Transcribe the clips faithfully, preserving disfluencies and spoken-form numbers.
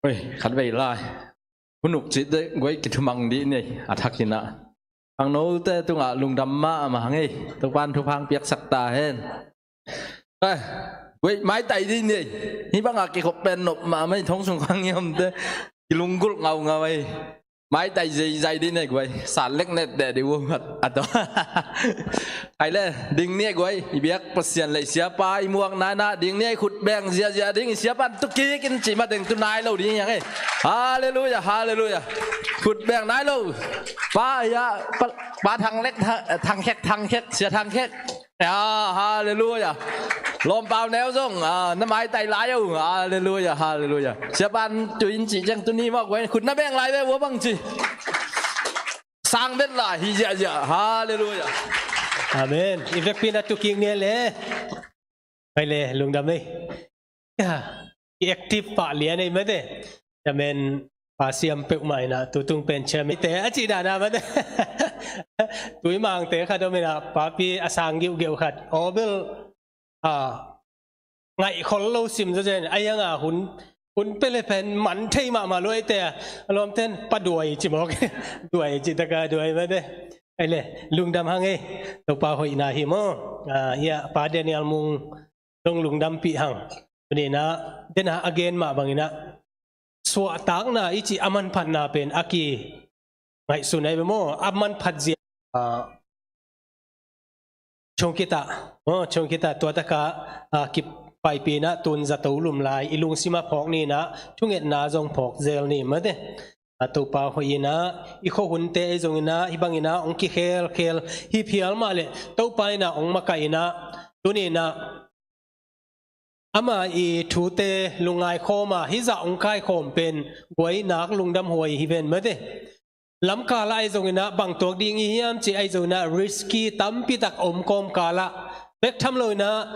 Oi, khat vei lai. Hunuk cit deh guai kithumang dih nei a thakinah. Khangnote tungah lungdam mahmah hang ei. Topan thupha piaksak ta hen. Ai, guai maitai dih nei. Hih bangah kikhop pen nop mahmah ei, thong sung khang hiamte. Kilunggulh ngaungau ei. Maitai zeizai dih nei guai. Sat lek net deh dih uh a to. Ai le, ding ni guai, i biak Pasian le i siapa i muak naina, ding ni khut beng ziazia ding, i siapa tu kik in ci mateng tu nai lo ding hi hang ei. Halleluia, halleluia. Khut beng nai lo. Pa ya, pa, pa thang lek, thang, thang khek, thang khek, sia thang khek. Ya, halleluia. Lawmpau neu zong, ah, na maitai lai o. Halleluia, halleluia. Siapa tu in ci ciang tu ni mawk guai, khut na beng lai ve ua bang ci. Sang bet la hi ziahziah. Halleluia. Amen. I vekpi na tu kik ni le. Ai le, lungdam ei. Ya, i active pah lian ei mate. Amen. Pa siam peuhmah inah, tutung pen chairman te a cih dana mate. Tui mangte khat om inah, papi a sang giuhgeuh khat. Aw bel, ah, ngaih khol lo sim zazen, a hianga hun, hun pele pen man thei mahmah luaite a, a lawmten pa duai ci mawk. Duai ci taka duai mate. Ai le, lungdam hang ei, Topa hoihna hi maw. Ah, hia, Pa Daniel Mung, dong lungdampih hang. Tuninah, dena a gen mah banginah, suahtakna i cih a manphatna pen a ki ngaihsun ai ve maw, a manphat zia, ah, chung kita, oh, chung kita, tua taka, ah, kipaipina tun zato lum lai, i lungsima phawk ninah, thungetna zong phawk zel ni mate. A Topa hoih inah, i khuahunte ei zonginah, hi banginah, ong kikhelkhel, hi phial mah le, Topa inah, ong makaih inah, tuninah, ama i thute lungngai khawma, hizah ong kaikhawm pen, guai nak lungdam huai hi ven mate. Lamkala ei zonginah, bang tuak ding i hiam ci ei zonginah, risky tampitak om kawmkala. Bek tham loinah,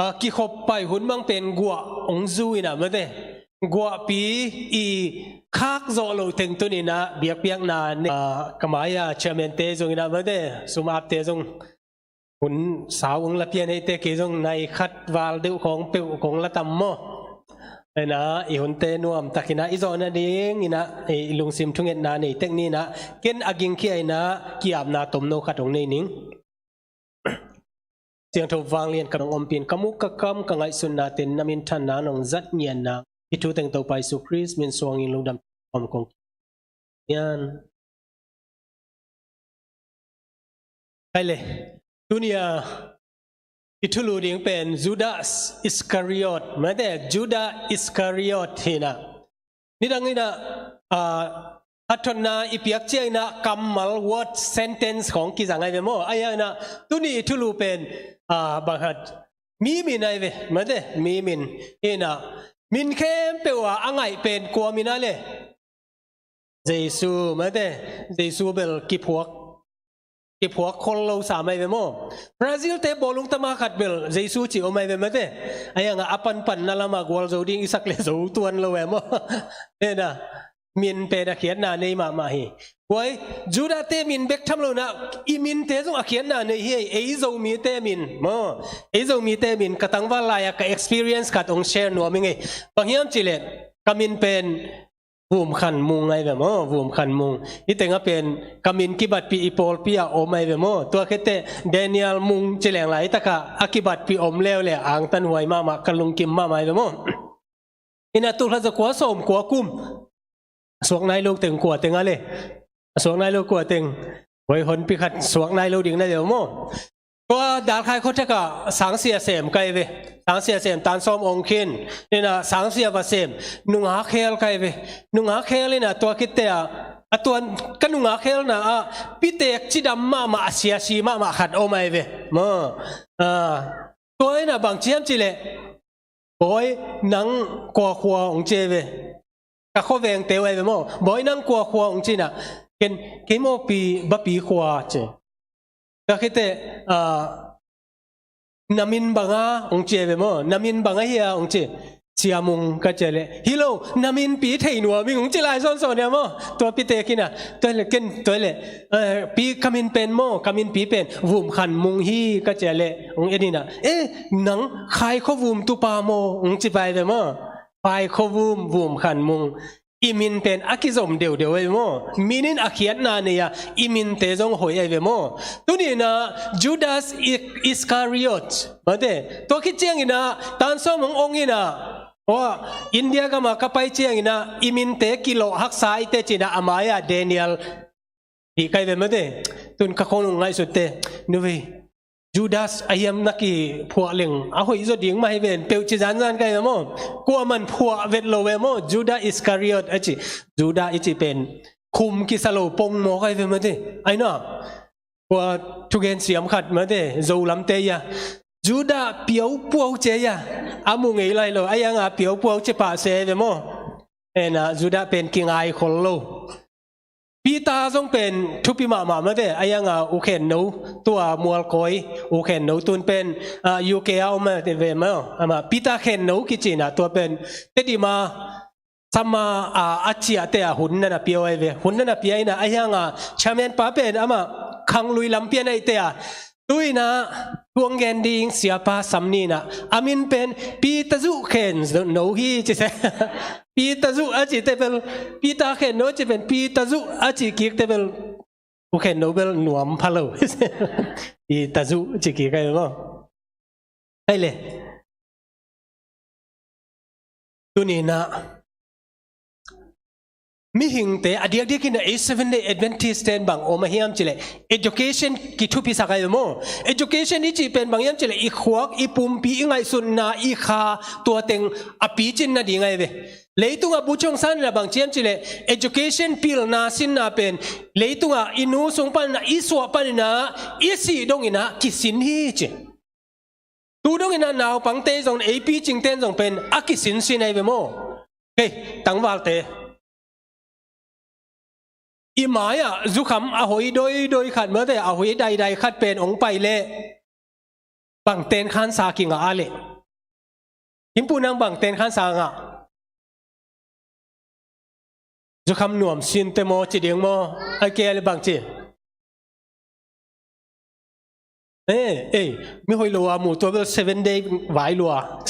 ah, kikhop pai hun mang pen guah ong zu inah mate. Guahpi i khak zawh loh teng tuninah, biakpiakna ne, ah, ka mai-a chairman te zonginah mate. Sum apte zong hun sau ung la pian heite kei zong nai khat val deuh khawng peuh kong la tam maw. Ena, i hunte nuamtakinah, i zawhna dinginah, i lungsim thungetna nei tek ninah, ken a gingkhia inah, kiapna tomno khat ong nei ning. Siangtho vanglian ka nong ompin, ka muk ka kam, ka ngaihsutna ten na minthanna nong zat ngianna, i thu teng Topa Jesu Khrist min suangin lungdam om kong kian. Ai le, tunia i thulu ding pen Judas Iscariot mate, Judas Iscariot hinah. Nidang inah, ah, hathotna i piak cianginah kammal, word, sentence khawng kizang ai ve maw. Ai inah, tuni i thulu pen, ah, bang khat mi min ai ve mate, mi min. Inah, min khempeuh ah a ngaih pen kua min a le? Jesu mate, Jesu bel kiphuak, kiphuak khol lo sa mai ve maw. Brazil te bawlung tama khat bel Jesu ci om ai ve mate. A hianga a panpanna lama gualzo ding i sak le zo tuan lo ve maw. Ena, min pen a khiatna nei mahmah hi. Guai, Judah te min bek tham lo na, i minte zong a khiatna nei hi, ei Zomite min maw. Ei Zomite min ka tangval lai-a ka experience khat ong share nuam ing ei. Bang hiam cih leh, ka min pen Vum Khan Mung ai ve maw, Vum Khan Mung. Hih tengah pen ka min kibatpih i pawlpi ah om ai ve maw. Tua khit teh Daniel Mung ci leng lai takah a kibatpih om leuleu, angtanhuai mahmah, ka lungkim mahmah ai ve maw. Inah tulkhat zakua sawmkua kum. A suak nai lo teng kua teng a le. A suak nai lo kua teng. Hoi honpi khat suak nai lo ding na le maw. Tua Dalkhai khuathak ah sangsia sem ka hi ve. Sangsia sem tan sawm ong khin. Inah sangsia va sem. Nungak hel ka hi ve. Nungak hel inah tua khit teh ah, a tuan ka nungak helna ah pitek cidam mahmah, a siasi mahmah khat om ai ve. Maw. Ah, tua inah bang ci hiam cih leh, Bawi, nang kua khua ong ci ai ve. Ka khuaveng teu ai ve maw. Bawi, nang kua khua ong ci inah, ken, kei mawpi Bapi khua ci. Ka khit teh, ah, na min bang a ong ci ai ve maw. Na min bang a hia ong ci. Sia Mung ka ci a leh, hi lo, na min pi thei nuam ing ong ci lai sawnsawn nia maw. Tua pitek inah, tua leh ken, tua leh, eh, pi, ka min pen maw, ka min pi pen Vum Khan Mung hi ka ci a leh, ong en inah, eh, nang Khai khua Vum tupa maw ong ci pai ve maw. Pai khuavum vum khanmung. I min pen a kizom deuhdeuh ahi ve maw? Min in a khiatna nei a, i minte zong hoih ahi ve maw? Tuni-in ah Judas I-, Iscariot, mate, tua khit ciangin ah tan sawm hong ong in ah, aw, India gam ah ka pai ciangin ah i minte kilawh haksa ei teh ci-in ah a mai-ah Daniel hi kei ve mate. Tun ka khong ngaihsut teh, nu vei, Judas a hiam na kiphuah leng a hoih zaw ding mah hi ven peuh ci zanzan kei ve maw? Kuaman phuah vet lo ve maw? Judas Iscariot a ci. Judas i cih pen khum kisa lo pong maw kei ve mate. Ai na. Kua thugen siam khat mate, Zo lamte ia. Judas piaupuau cia ia. A mu ngei lai lo. A iang a piaupuau cia pah se ve maw? Ena Judas pen kingai khol lo. Peter zong pen thupi mahmah mate, a iang a u khenno, tua mualkawi u khenno tun pen, ah, U K a om mate ve maw, ama Peter khenno kici-in ah tua pen Tedim a sama, ah, a ciahte a hun na na pia ahi ve, hun na na pia in ah, a iang a chairman pa pen ama khanglui lam pia na hite a, tu-in ah tuang gen ding siapa sam ni-in ah, a min pen Peter Zu khenno hi ci se. Peter Zu a cite bel, Peter khenno ci pen Peter Zu a ci kikte bel, u khenno bel nuam pha lo. Peter Zu ci kik ahi maw? Ai le. Tuni-in ah mihingte a diakdiak in ah ei Seventh Day Adventist ten bang om a hiam cileh, education kithupisak ahi maw? Education i cih pen bang hiam cileh, i khuak, i pumpi, i ngaihsutna, i kha, tua teng a picin nading ahi ve. Leitungah bu ciong san in ah bang ci hiam cileh, education pilna sinna pen leitungah i nu sung panin ah, i suah panin ah, i sih dongin ah kisin hi ci. Tu dongin ah naupangte zong, ei picingte zong pen a kisinsin ahi ve maw? Hei, tangvalte. I mai-ah zukham a hoi doidoi khat mate, a hoi daidai khat pen ong pai leh bang tenkhansa kingah a leh? Himpu nang bang tenkhansa ngah? Zukham nuam sinte maw ci ding maw? Ai ke a leh bang ci? Eh, eh, mi hoih lo a mu tua bel Seventh Day vai lua.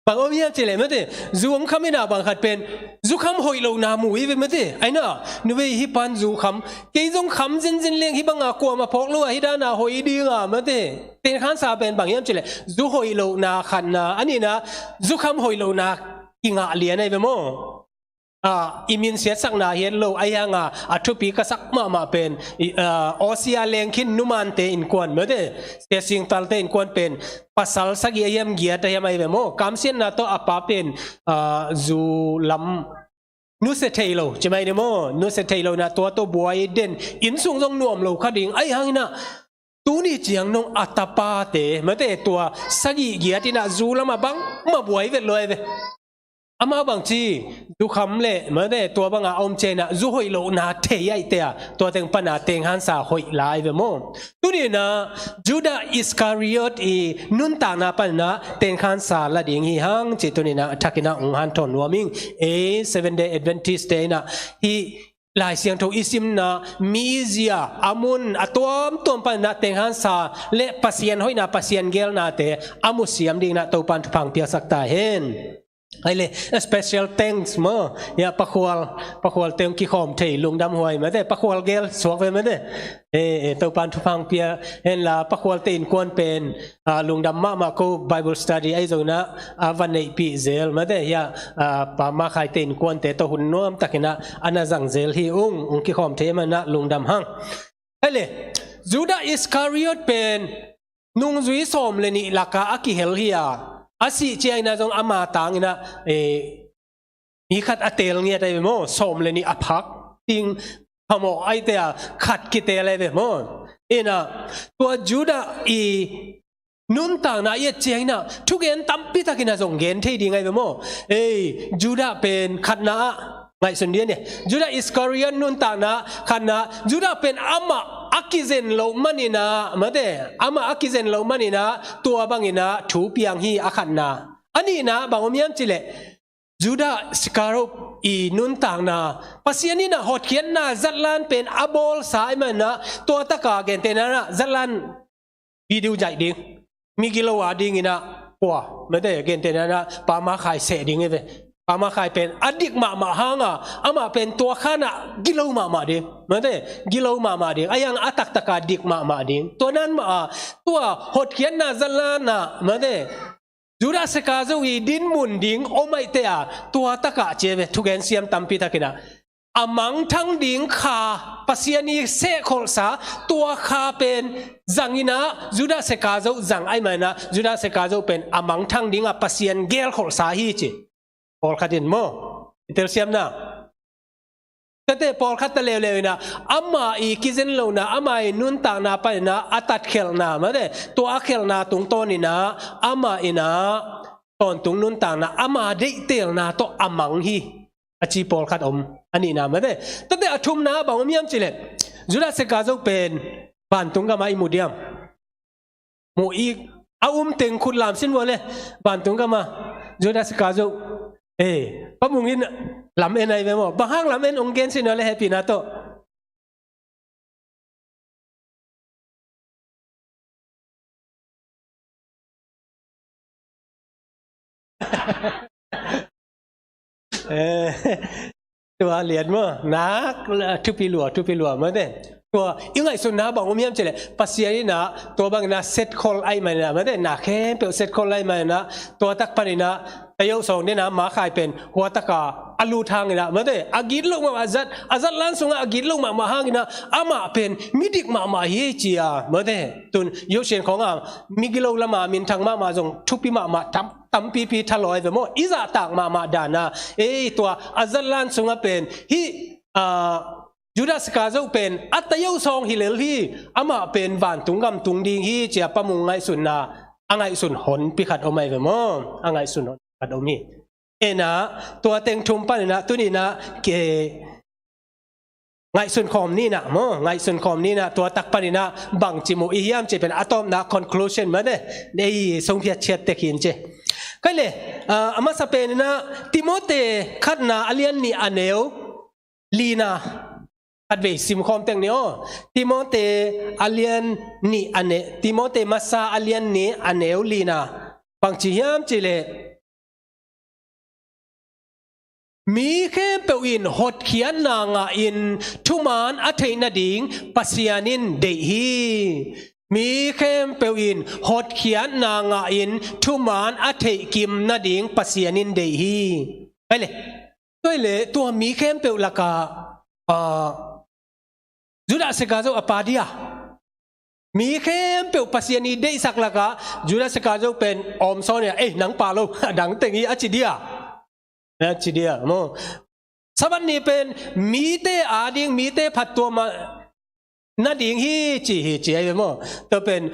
Bang om hiam cileh mate, zu ong kham in ah bang khat pen zukham hoih lohna mu hi ve mate. Ai na, nu vei, hih pan zukham, kei zong kham zinzin leng hih bangah kuamah phawk lo ah hih dan a hoih ding a mate. Tenkhansa pen bang hiam cileh, zu hoih lohna khatna, a nihna zukham hoih lohna kingah lian ahi ve maw? Ah, i min siatsakna hi het lo, a iang a, a thupi ka sak mahmah pen, i, ah, Asia leng khin numante innkuan mate, Sia Sing Talte innkuan pen pasal sagih a hiam giat a hiam ahi ve maw? Kamsiatna tawh a pa pen, ah, zu lam nusia thei lo ci mai ni maw? Nusia thei lo in ah tua tawh buai den, inn sung zong nuam lo kha ding, ahi hangin ah tuni ciang nong a tapate mate, tua sagih giat in ah zu lamah bangmah buai vet lo ahi ve. Amau bangci, zukham le mate, tua banga a om ciangin ah zu hoih lohna thei ahih teh a, tua teng pana tenkhansa hoih la ahi ve maw? Tuni-in ah Judah Iscariot i nuntakna panin ah tenkhansa la ding hi hang cih tuni-in ah a thakin ah hong hanthawn nuam ing. Ei Seventh Day Adventist te in ah hih Lai Siangtho i simna mizia a mun a tuamtuam panin ah tenkhansa le Pasian hoihna, Pasian geelnate a musiam dingin ah Topan thupha hong piaksak ta hen. Ai le, a special thanks maw? Ya, Pa Khual, Pa Khualte hong kikhawm thei, lungdam huai mate, Pa Khual gel suak ve mate. Eh, eh, Topan thupha hong pia hen la, Pa Khualte innkuan pen, ah, lungdam mahmah ko, Bible study ahi zongin ah, a va neihpih zel mate, ya, ah, Pa Ma Khaite innkuante tawh hun nuam takin ah, a na zang zel hi ung, hong kikhawm thei manin ah, lungdam hang. Ai le, Judah Iscariot pen, nungzui sawm le nih laka a kihel hi a, a sih ciangin ah zong ama tangin ah, eh, mi khat a teel ngiat ahi ve maw? Sawm le nih a phak ding phamawh ahih teh a khat kiteel ahi ve maw? In ah, tua Judah i nuntakna i et ciangin ah thugen tampi takin ah zong gen thei ding ahi ve maw? Ei, Judah pen khatna ah ngaihsun dih ni. Judah Iscariot nuntakna khatna, Judah pen amah a kizen loh manin ah mate, amah a kizen loh manin ah tua bangin ah thu piang hi a khatna. A nihna bang om hiam cih leh, Judah Iscariot i nuntakna, Pasian in ah hotkhiatna zatlan pen a bawlsa ahih manin ah, tua taka gentehna in ah zatlan video zaih ding, migilo a dingin ah Kua, mate, gentehna, pama khai seh ding hi ve. Pama khai pen a dik mahmah hanga, amah pen tua khanah gilo mahmah ding, mate, gilo mahmah ding. Ahi hang a taktaka dik mahmah ding. Tua nan mah a, tua hotkhiatna zatlanna, mate, Judas Iskariot i dinmun ding om ahih teh a, tua takah ci hi ve, thugen siam tampi takin a, a mangthang ding kha, Pasian i sehkholhsa, tua kha pen zang in a, Judas Iskariot zang ahih manin a, Judas Iskariot pen a mangthang ding a Pasian gelkholhsa hi ci. Pawlkhat in maw, i telsiamna, tate pawlkhat ta leuleu in a, ama i kizen lohna, ama i nuntakna panin a, a tatkhelhna, mate, tua a khelhna tungtawn in a, ama in a, tawntung nuntakna, ama deihtelna tawh a mang hi, a ci pawlkhat om. A nihna, mate. Tate a thumna bang om hiam cih leh, Judas Iskariot pen vantung gamah i mu diam? Mu i, a um teng khut lam sin vua le, vantung gamah, Judas Iskariot. Eh, Pa Mung in lam en ahi ve maw. Bang hang lam en, hong gen sin vua le, hehpihna tawh. Eh, tua lian maw, nak, thupi lua, thupi lua, mate. Tua, i ngaihsutna bang om hiam cih leh, Pasian in a, tua bangin a setkhol ahih manin a, mate, na khempeuh setkhol ahih manin a, tua tak panin a, tayoh sawng den a, ma khai pen, hua taka a lut hangin a, mate, a gitloh mahmah zat, a zatlan sungah a gitloh mahmah hangin a, amah pen, midik mahmah hi ci a, mate, tun, Yoh Sian Khawnga, migilo lama minthang mahmah zong, thupi mahmah tam, tampipi thalawh ahi ve maw, i zahtak mahmah dan a, ei, tua, a zatlan sungah pen, hih, ah, Judas Iskariot pen, a tayoh sawng hi lel hi, amah pen vantung gam tung ding hi, ci a Pa Mung ngaihsutna, a ngaihsun honpi khat om ahi ve maw, a ngaihsun honpi khat om hi. Ena, tua teng thum panin a, tuni in a, ke, ngaihsun khawm ni in a, maw, ngaihsun khawm ni in a, tua tak panin a, bangci mu i hiam cih pen, a tawpna conclusion mah de, ei, song phiat chiat tek hi in ci. Kei le, ah, a masa pen in a, Timote khatna a lian nih a neu, lina, khatvei simkhawm teng ni aw. Timote a lian nih a ne, Timote masa a lian nih a neu lina. Bangci hiam cih leh, mi khempeuh in hotkhiatna ngahin thuman a theih nading Pasian in deih hi. Mi khempeuh in hotkhiatna ngahin thuman a theihkim nading Pasian in deih hi. Kei le, Tua le, tua mi khempeuh laka, ah, Judas Iskariot a pa dia. Mi khempeuh Pasian i deihsak laka, Judas Iskariot pen awmsawn nia, eh, nang pa lo, a dang teng hi a ci dia. A ci dia, maw. Sabbath ni pen, mite ading, mite phattuam a, nading hi ci hi ci ahi ve maw. Tua pen,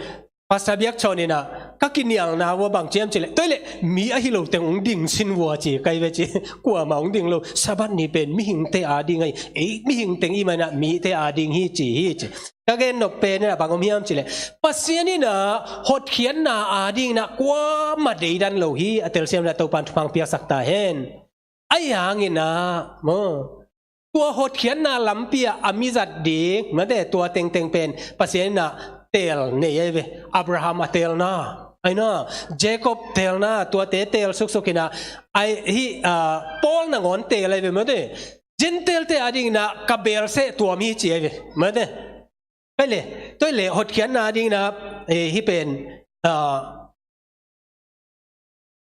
Pastor Biak Chon in a, ka kinialna vua bang ci hiam cih leh, tua hi leh, mi ahi lo teng hong ding sin vua ci, kei ve ci, kuamah hong ding lo, Sabbath ni pen, mihingte ading ahi, ei, mihing teng i hih manin a, mite ading hi ci hi ci. Ka gen nop pen in a, bang om hiam cih leh, Pasian in a, hotkhiatna ading in a, kuamah deidan lo hi, a telsiam in a Topa'n thupha piaksak ta hen. Ahi hangin a, maw. Tua hotkhiatna lampi ah a mizat ding, mate, tua tengteng pen, Pasian in a teel nei ahi ve. Abraham a teelna, ahi na, Jacob teelna, tuate teel suksuk in a, ahi, ah, Paul nangawn teel ahi ve, mate. Gentile-te ading in a ka beel seh tuam hi ci ahi ve, mate. Kei le, tua hi leh, hotkhiatna ading in a, eh, hih pen, ah,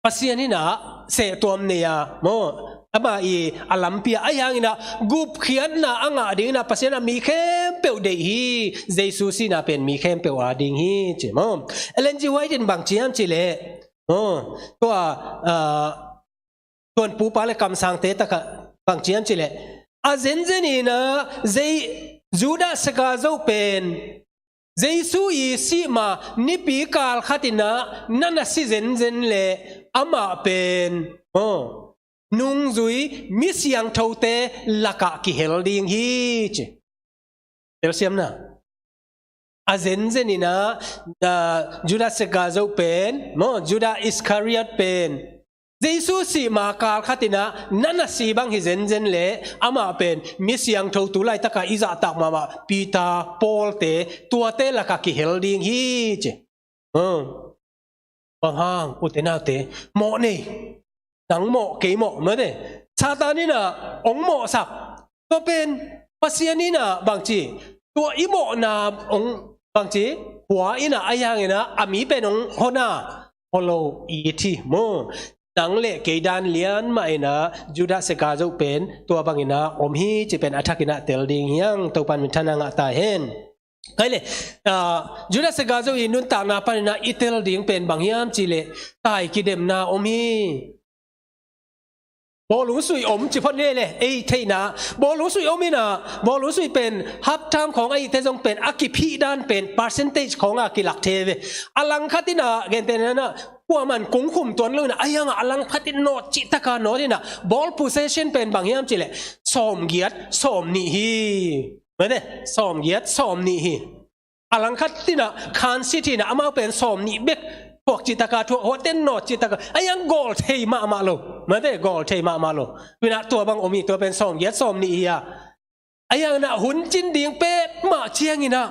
Pasian in a seh tuam nei a, maw, ama i a lampi ah, ahi hangin a gupkhiatna a ngah ding in a Pasian a mi khempeuh deih hi, Jesu sihna pen mi khempeuh ading hi, ci maw. Ellen G. White in bang ci hiam cih leh, maw, tua, ah, tuanpupa le kamsangte takah bang ci hiam cih leh, a zenzen in a, Judas Iskariot pen, Jesu i sih ma nipi kal khat in a na na si zenzen leh amah pen, aw, nungzui mi siangthote lakah kihel ding hi ci. Telsiamna. A zenzen in a, ah, Judas Iskariot pen, maw, Judas Iskariot pen, Jesu sih ma kal khat in a na na si bang hi zenzen leh amah pen mi siangtho tu laitakah i zahtak mahmah Peter, Paul-te, tuate lakah kihel ding hi ci. Hmm. Bang hang, ute naute, mawh nei. Nang mawh, kei mawh, mate. Satan in ah hong mawhsak. Tua pen Pasian in ah bangci, tua i mawhna hong bangci, hua in ah, ahi hangin ah a mi pen hong hon a, hon lo i thi maw. Nang le kei dan lian mah in ah Judas Iscariot pen tua bangin ah om hi ci pen a thakin ah tel ding hi hang. Topa'n minthanna ngah ta hen. Kei le, ah, Judas Iscariot i nuntakna panin ah i tel ding pen bang hiam cih leh, tai kidemna om hi. Bawlung sui om ci phot ni le, ei theihna, bawlung sui om in ah, bawlung sui pen half time khawng ahihte zong pen a kiphih dan pen percentage khawng a kilak thei ve. A langkhat in ah, gentehna in ah, kuaman kungkhum tuan lo in ah, ahi hang ah a langkhat in nawt cih taka nawt in ah, ball possession pen bang hiam cih leh, sawmgiat sawmnih hi. Mate, sawmgiat sawmnih hi. A langkhat in ah Kansas City in ah amau pen sawmnih bek thuak cih taka thuak, huaten nawt cih taka, ahi hang goal thei mahmah lo. Mate, goal thei mahmah lo. Tua in ah tua bang om hi, tua pen sawmgiat sawmnih hi a. Ahi hangin ah hun cin ding pek mah ciangin ah,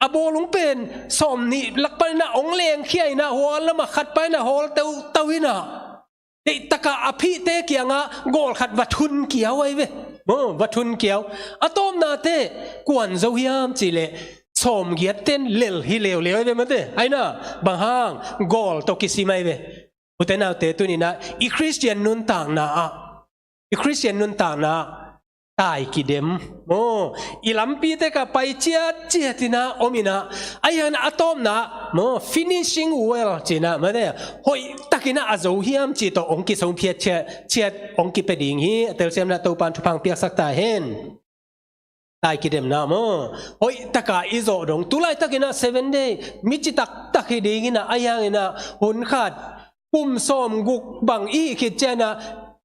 a bawlung pen sawmnih lak panin ah hong lengkhia in ah, hua lamah khat panin ah hawl teuteu in ah, deihtaka a phihte kiangah goal khat va thun kiau ahi ve. Maw, va thun kiau. A tawpnate kuan zo hiam cih leh, sawmgiatten lel hi leuleu ahi ve mate. Ahi na, bang hang, goal tawh kisim ahi ve. Ute naute, tuni in ah i Khristian nuntakna ah, i Khristian nuntakna ah tai kidem. Maw, i lampite ka pai ciatciat in ah om in ah, ahi hangin ah a tawpna, maw, finishing well ci in ah, mate, hoihtakin ah a zo hiam cih tawh hong kisongphiat ciat, ciat hong kipia ding hi. A telsiam in ah Topa'n thupha hong piaksak ta hen. Tai kidemna maw, hoihtaka i zawh dong, tu laitakin ah Seven Day mi citaktak hi ding in ah, ahi hangin ah hun khat kum sawmguk bang i hih khit ciangin ah,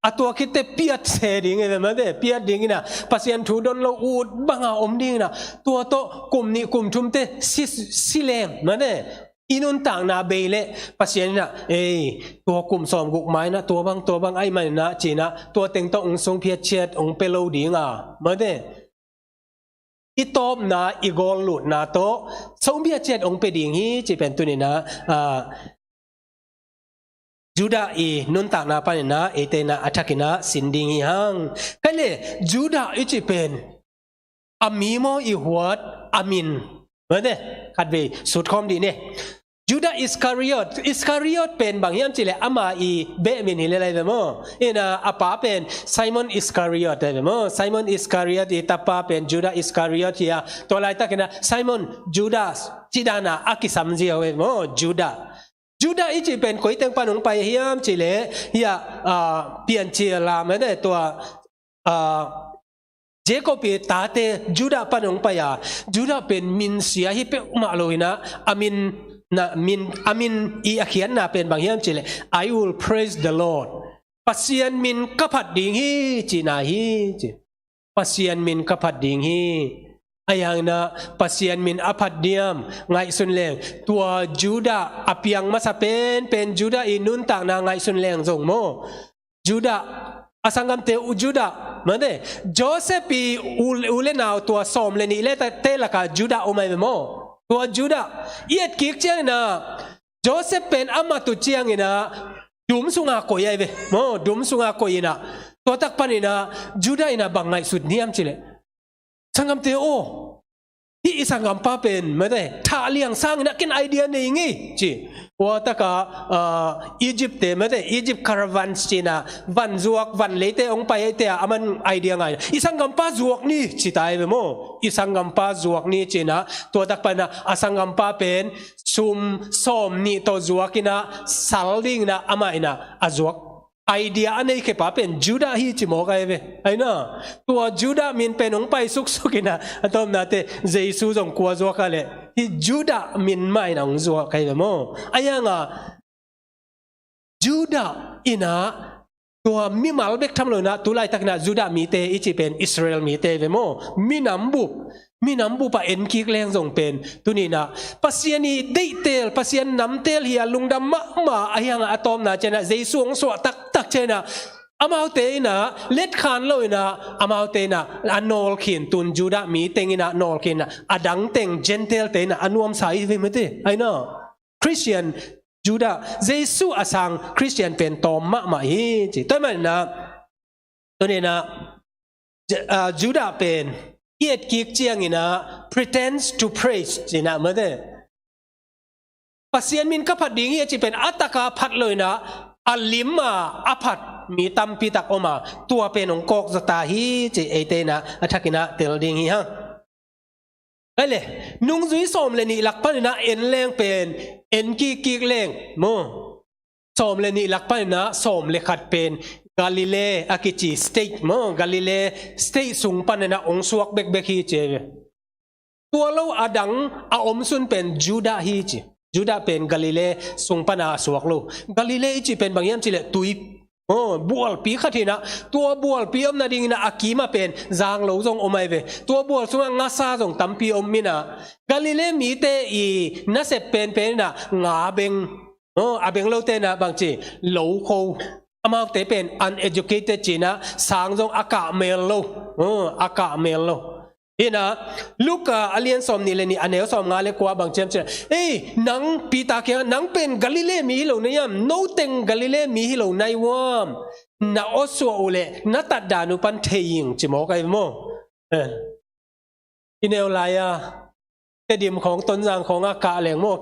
a tua khitte piat se ding hi ve mate, piat ding in ah, Pasian thu don lo ut banga om ding in ah, tua tawh kum nih kum thumte si, si leng mate. I nuntakna bei leh Pasian in ah, ei, tua kum sawmguk ma in ah tua bang, tua bang ahih manin ah ci in ah, tua teng tawh hong songphiat ciat hong pia lo ding a, mate. I tawpna, i goal lutna tawh songphiat ciat hong pia ding hi cih pen tuni in ah, ah, Judah i nuntakna panin ah eite in ah a thakin ah sin ding hi hang. Kei le, Judah i cih pen a mi maw, i huat, a min, mate, khatvei sut khawm dih ni. Judah Iscariot, Iscariot pen bang hiam cih leh ama i beh min hi lel ahi ve maw. In ah a pa pen Simon Iscariot ahi ve maw. Simon Iscariot i tapa pen Judah Iscariot hi a, tua laitakin ah Simon, Judas cih dan a a kisam ziau ahi ve maw, Judah. Judah i cih pen koi teng pan hong pai hiam cih leh, hiah, ah, Piancil ah, mate, tua, ah, Jacob i tate Judah pan hong pai a, Judah pen min sia hi peuhmah lo in ah, a min, na, min, a min i a khiatna pen bang hiam cih leh, "I will praise the Lord." Pasian min ka phat ding hi cihna hi ci. Pasian min ka phat ding hi. Ahi hangin ah Pasian min a phat diam, ngaihsun leng. Tua Judah a piang masa penpen Judah i nuntakna ngaihsun leng zong maw, Judah, a sanggamte uh Judah, mate, Joseph i u, u le nau tua sawm le nih le ta, te laka Judah om ahi ve maw. Tua Judah i etkik ciangin ah, Joseph pen a mat uh ciangin ah dum sunga koih ahi ve maw, dum sunga koih in ah, tua tak panin ah Judah in ah bang ngaihsut hiam cih leh, "Sanggamte aw, hih i sanggampa pen, mate, thah liang sangin ah ken idea nei ngei," ci. Tua taka, ah, Egypt te, mate, Egypt caravans ci in ah, van zuak, van leite hong pai ahihte ah, aman idea ngai in ah, "I sanggampa zuak ni," ci ta ahi ve maw. "I sanggampa zuak ni," ci in ah, tua tak panin ah a sanggampa pen sum sawmnih tawh zuak in ah, sal ding in ah amah in ah a zuak. Idea a nei khia pa pen Judah hi ci mawk ahi ve. Ahi na, tua Judah min pen hong pai suksuk in ah, a tawpnate Jesu zong kua zuak a leh, hih Judah min mah in ah hong zuak ahi ve maw. Ahi hang ah Judah in ah, tua mimal bek tham lo in ah, tu laitakin ah Judah mite i cih pen Israel mite ahi ve maw. Minam bup, minam bup ah enkik leng zong pen, tuni in ah Pasian i deihtel, Pasian namtel hi a lungdam mahmah, ahi hang ah a tawpna ciangin ah Jesu hong suah taktak ciangin ah, amaute in ah letkhan lo in ah, amaute in ah a nawlkhin, tun Judah mi teng in ah nawlkhin in ah, a dang teng Gentile te in ah a nuamsa hi ve, mate. Ahi na, Khristian Judah, Jesu a sang Khristian pen tawm mahmah hi ci. Tua ahih manin ah, tuni-in ah, Ju-, ah, Judah pen i etkik ciangin ah, pretends to praise ci-in ah, mate. Pasian min ka phat ding hi a cih pen a taka phat lo-in ah, a lim a a phat mi tampi tak om a, tua pen hong kawk zaw ta hi ci, eite in ah a thakin ah tel ding hi hang. Ai le, nungzui sawm le nih lak panin ah en leng pen, en kikkik leng maw, sawm le nih lak panin ah sawm le khat pen Galilee a kici state maw, Galilee state sung panin ah hong suak bekbek hi ci. Tua lo a dang a om sun pen Judah hi ci. Judah pen Galilee sung pan a suak lo. Galilee i cih pen bang hiam cih leh tui, oh, bualpi khat hi-in ah, tua bualpi om nadingin ah a kim ah pen zang lo zong om ahi ve. Tua bual sungah ngasa zong tampi om in ah, Galilee mite i nasep penpen in ah nga beng, oh, a beng lote in ah bangci, lokho. Amaute pen uneducated ci-in ah, sang zong a kah mel lo, oh, a kah mel lo. Hi-in ah, Luka a lian sawm nih le nih, a neu sawm nga le kua bang ci hiam cih leh, ei, nang Peter kiangah, nang pen Galilee mi hi lo na hiam, no teng Galilee mi hi lo na hi uam, na aw suah uh leh na tat dan uh pan thei ing ci mawk ahi maw. Eh. I neu lai-a Tedim khawng, Tonzang khawng a kah leng maw,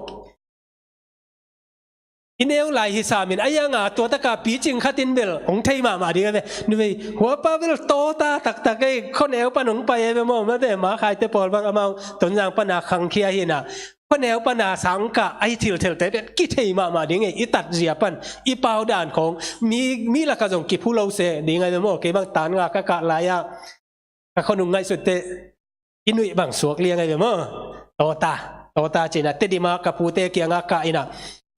i neu lai hi sam in, a hiang a tua taka picing khat in bel hong thei mahmah ding ahi ve. Nuvei, huapa bel tawta taktak ei, khuaneu pan hong pai ahi ve maw, mate, Makhaite pawl bang amau Tonzang pan a khangkhia hi-in ah, khuaneu pan a sang kah ahi thilthelte bel kithei mahmah ding ei, i tatzia pan, i pau dan khawng, mi, mi lakah zong kiphu lo se ding ahi ve maw, kei bang tan nga ka kah lai-a, ka khuanung ngaihsut teh, i nuih bang suak liang ahi ve maw. Tawta, tawta ci-in ah, Tedim ah ka pute kiangah kah in ah,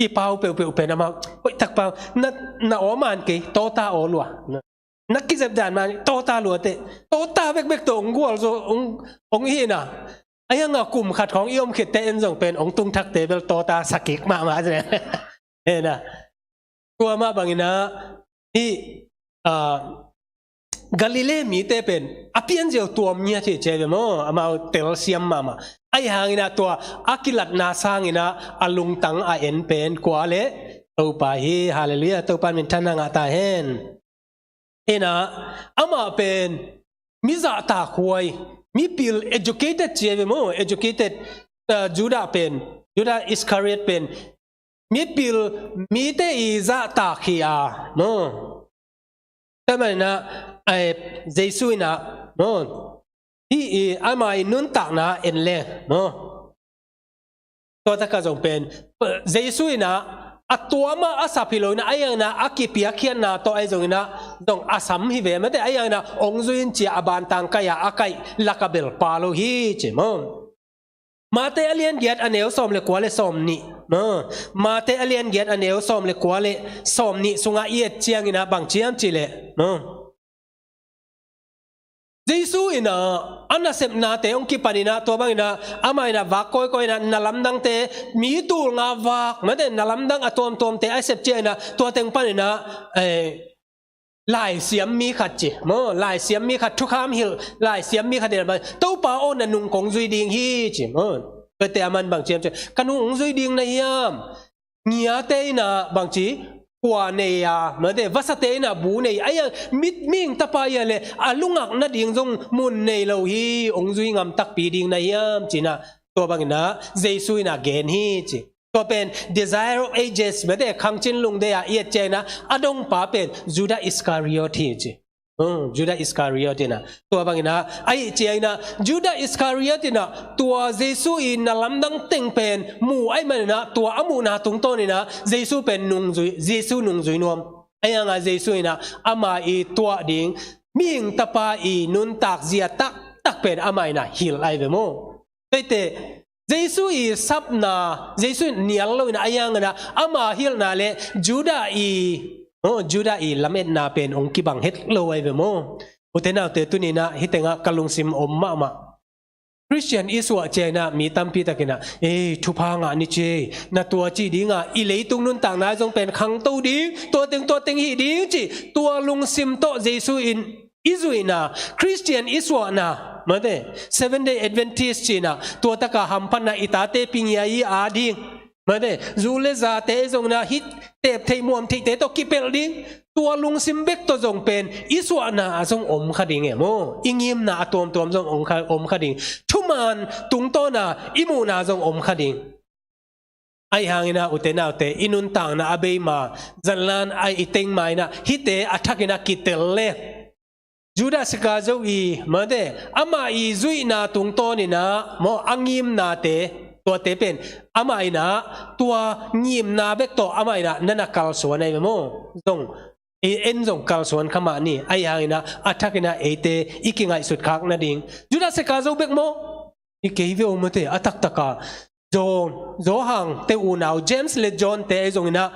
i pau peuhpeuh pen amau, hoih tak pau, na, na aw man kei, tawta aw lua. Na, na kizep dan man, tawta lua teh, tawta bekbek tawh hong gualzo, hong, hong hi-in ah. A hiang a kum khat khawng i om khit teh en zong pen, hong tung thakte bel tawta sa kik mahmah ci. Hi-in ah. Tua mah bangin ah, hih, ah, Galilee mite pen a pianziau tuam ngiat hi ci ahi ve maw, amau telsiam mahmah. Ahi hangin ah tua a kilatna sangin ah a lungtang a en pen kua leh? Topa hi, halleluiah, Topa in minthanna ngah ta hen. Hi-in ah, amah pen mi zahtakhuai, mipil, educated ci ahi ve maw, educated, ah, Judah pen, Judah Iscariot pen mipil, mite i zahtak hi a maw. Tua manin ah, ai, Jesu in ah maw, hih i, ama i nuntakna en leng maw, tua takah zong pen, Jesu in ah a tuam a a sap hi lo-in ah, ahi hangin ah a kipiakkhiatna tawh ahi zongin ah zong a sam hi ve, mate, ahi hangin ah hong zui in ci-a a bantang kaih a, a kaih lakah bel pha lo hi ci maw. Mate a lian giat, a neu sawm le kua le sawm nih. Mate a lian giat, a neu sawm le kua le sawm nih sungah i et ciangin ah bang ci hiam cih leh, Jesu in ah a nasepnate hong kipan in ah, tua bangin ah amah in ah vak kawikawi in ah, na lamdangte, mi tul nga vak, mate, na lamdang a tuamtuamte a sep ciangin ah, tua teng panin ah, eh, laisiam mi khat ci maw, laisiam mi khat, thukham hilh laisiam mi khat in ah, Topa aw, na nung kong zui ding hi ci maw. Tuate aman bang ci hiam cih leh, ka nung hong zui ding na hiam? Ngiate in ah bangci, kua nei a, mate, vasate in ah bu nei, ahi hang, mi, mihing Tapa hi a leh a lungak nading zong mun nei lo hi, hong zui ngam takpi ding na hiam ci-in ah, tua bangin ah Jesu in ah gen hi ci. Tua pen Desire of Ages, mate, Khangcin Lungdei ah i et ciangin ah a dongpa pen Judah Iscariot hi ci. Hmm, Judah Iscariot in ah, tua bangin ah, ahih ciangin ah, Judah Iscariot in ah tua Jesu i na lamdang teng pen mu ahih manin ah, tua a muhna tungtawnin ah Jesu pen nungzui, Jesu nungzui nuam. Ahi hangin ah Jesu in ah ama i tuah ding, mihing Tapa i nuntak zia taktak pen amah in ah hilh ahi ve maw. Tuate, Jesu i sapna, Jesu in nial lo-in ah, ahi hangin ah ama hilhna le Judah i, oh, Judah i lametna pen hong kibang het lo ahi ve maw. Ute naute, tuni-in ah hih tengah ka lungsim om mahmah. Khristian i suah ciangin ah mi tampi takin ah, ei, thupha ngah ni ci, na tua ci ding a, i leitung nuntakna zong pen khangto ding, tua teng, tua teng hi ding ci, tua lungsim tawh Jesu in i zuihna, Khristian i suahna, mate, Seventh Day Adventist cihna, tua takah hamphatna, i tate pingia i a ding, Mate, zu le zate zong na hih tep theih muam theihte tawh kipelh ding, tua lungsim bek tawh zong pen i suahna ah zong om kha ding e maw. I ngimna a tuamtuam zong om kha, om kha ding. Thuman tungtawna i muhna zong om kha ding. Ahi hangin ah ute naute, i nuntakna a beima, zanlan a i tengma in ah hihte a thakin ah kitel le, Judas Iskariot i, mate, amah i zuihna tungtawnin ah maw, a ngimnate, tuate pen amah in ah tua ngimna bek tawh amah in ah na na kalsuan ahi ve maw. Zong, i en zong kalsuan kha mah ni. Ahi hangin ah a thakin ah eite i kingaihsut khak nading. Judas Iskariot bek maw? I kei ve aw, mate, a taktak a John, Johan te unau, James le John te ahi zongin ah,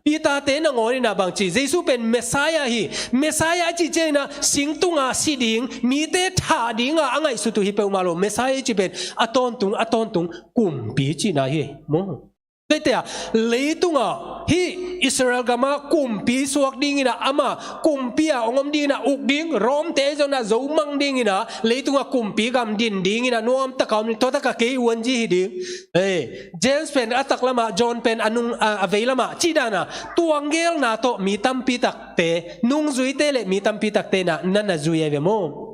Peter te nangawn in ah bangci, Jesu pen Messiah hi. Messiah a cih ciangin ah singtungah si ding, mite thah dingah a ngaihsut uh hi peuhmah lo. Messiah i cih pen a tawntung, a tawntung kumpi cihna hi maw. Tuate a, leitungah hih Israel gamah kumpi suak dingin ah, amah kumpi a hong om dingin ah, uk ding, Rome te ahi zongin ah zo mang dingin ah, leitungah kumpi gam din dingin ah nuamtak a om ding, tua tak a kei uanzi hi ding. Ei, James pen a taklamah, John pen a nung, a, a veilamah, cih dan a, tua gelna tawh mi tampi takte, nungzuite le mi tampi takte in ah na na zui ahi ve maw.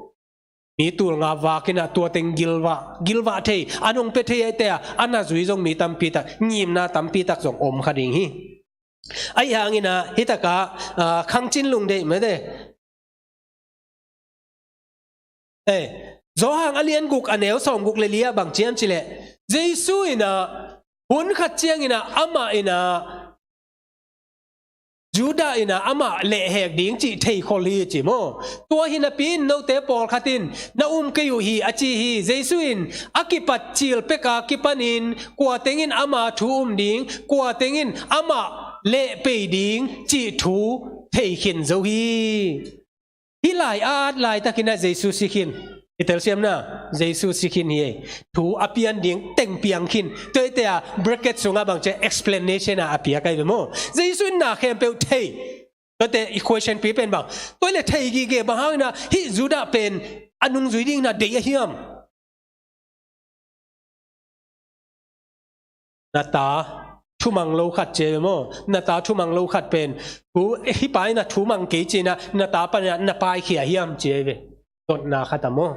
Mi tul nga vakin ah tua teng gilvah, gilvah thei, an hong pia thei ahihte a, a na zui zong mi tampi tak, ngimna tampi tak zong om kha ding hi. Ahi hangin ah, hih tak a, ah, Khangcin Lungdeih, mate. Eh, Johan a lian guk a neu sawmguk le li ah bang ci hiam cih leh, Jesu in ah, hun khat ciangin ah, amah in ah, Judah in ah amah lehhek ding cih theikhol hi ci maw. Tua hi napi in note pawlkhat in na um kei uh hi a ci hi. Jesu in a kipat cil pek a kipanin kua teng in ama thu um ding, kua teng in amah lehpei ding cih thu thei khin zo hi. Hih lai a at laitakin ah Jesu si khin. I telsiamna, Jesu si khin hi ei. Thu a pian ding teng piang khin. Tuate a bracket sungah bang ci, explanation a a piak ahi ve maw. Jesu in na khempeuh thei. Tuate equation pi pen bang. Tua le thei gige bang hangin ah hih Judah pen a nungzui dingin ah deih a hiam. Na ta thumang lo khat ci ahi ve maw. Na ta thumang lo khat pen, thu, hih pa in ah thumang kei ci-in ah, na ta panin ah na paikhia hiam ci ahi ve. Dotna khat a maw.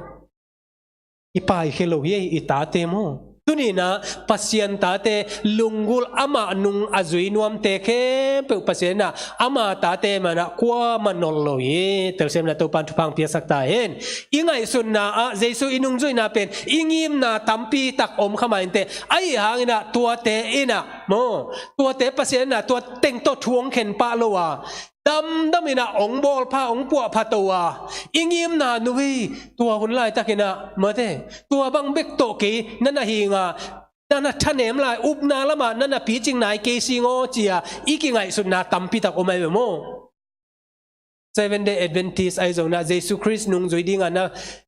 I paikhia lo hi ei, i tate maw. Tuni-in ah Pasian tate, lunggulh amah nung a zui nuamte khempeuh Pasian in ah ama tate man ah kuamah nolh lo hi. Telsiamna, Topa'n thupha piaksak ta hen. I ngaihsutna ah Jesu i nungzuihna pen i ngimna tampi tak om kha mah inteh. Ahi hangin ah tuate in ah maw, tuate Pasian in ah tua teng tawh thu hong khen pah lo a, damdam in ah hong bawl pha, hong puah pha to a, i ngimna nung hi. Tua hun laitakin ah mate, tua bang bek tawh kei na na hing a, na na thanem lai, upna lamah na na picing nai kei sing aw ci-a i kingaihsutna tampi tak om ahi ve maw. Seven Day Adventist ahi zongin ah Jesu Khrist nungzui dingin ah na,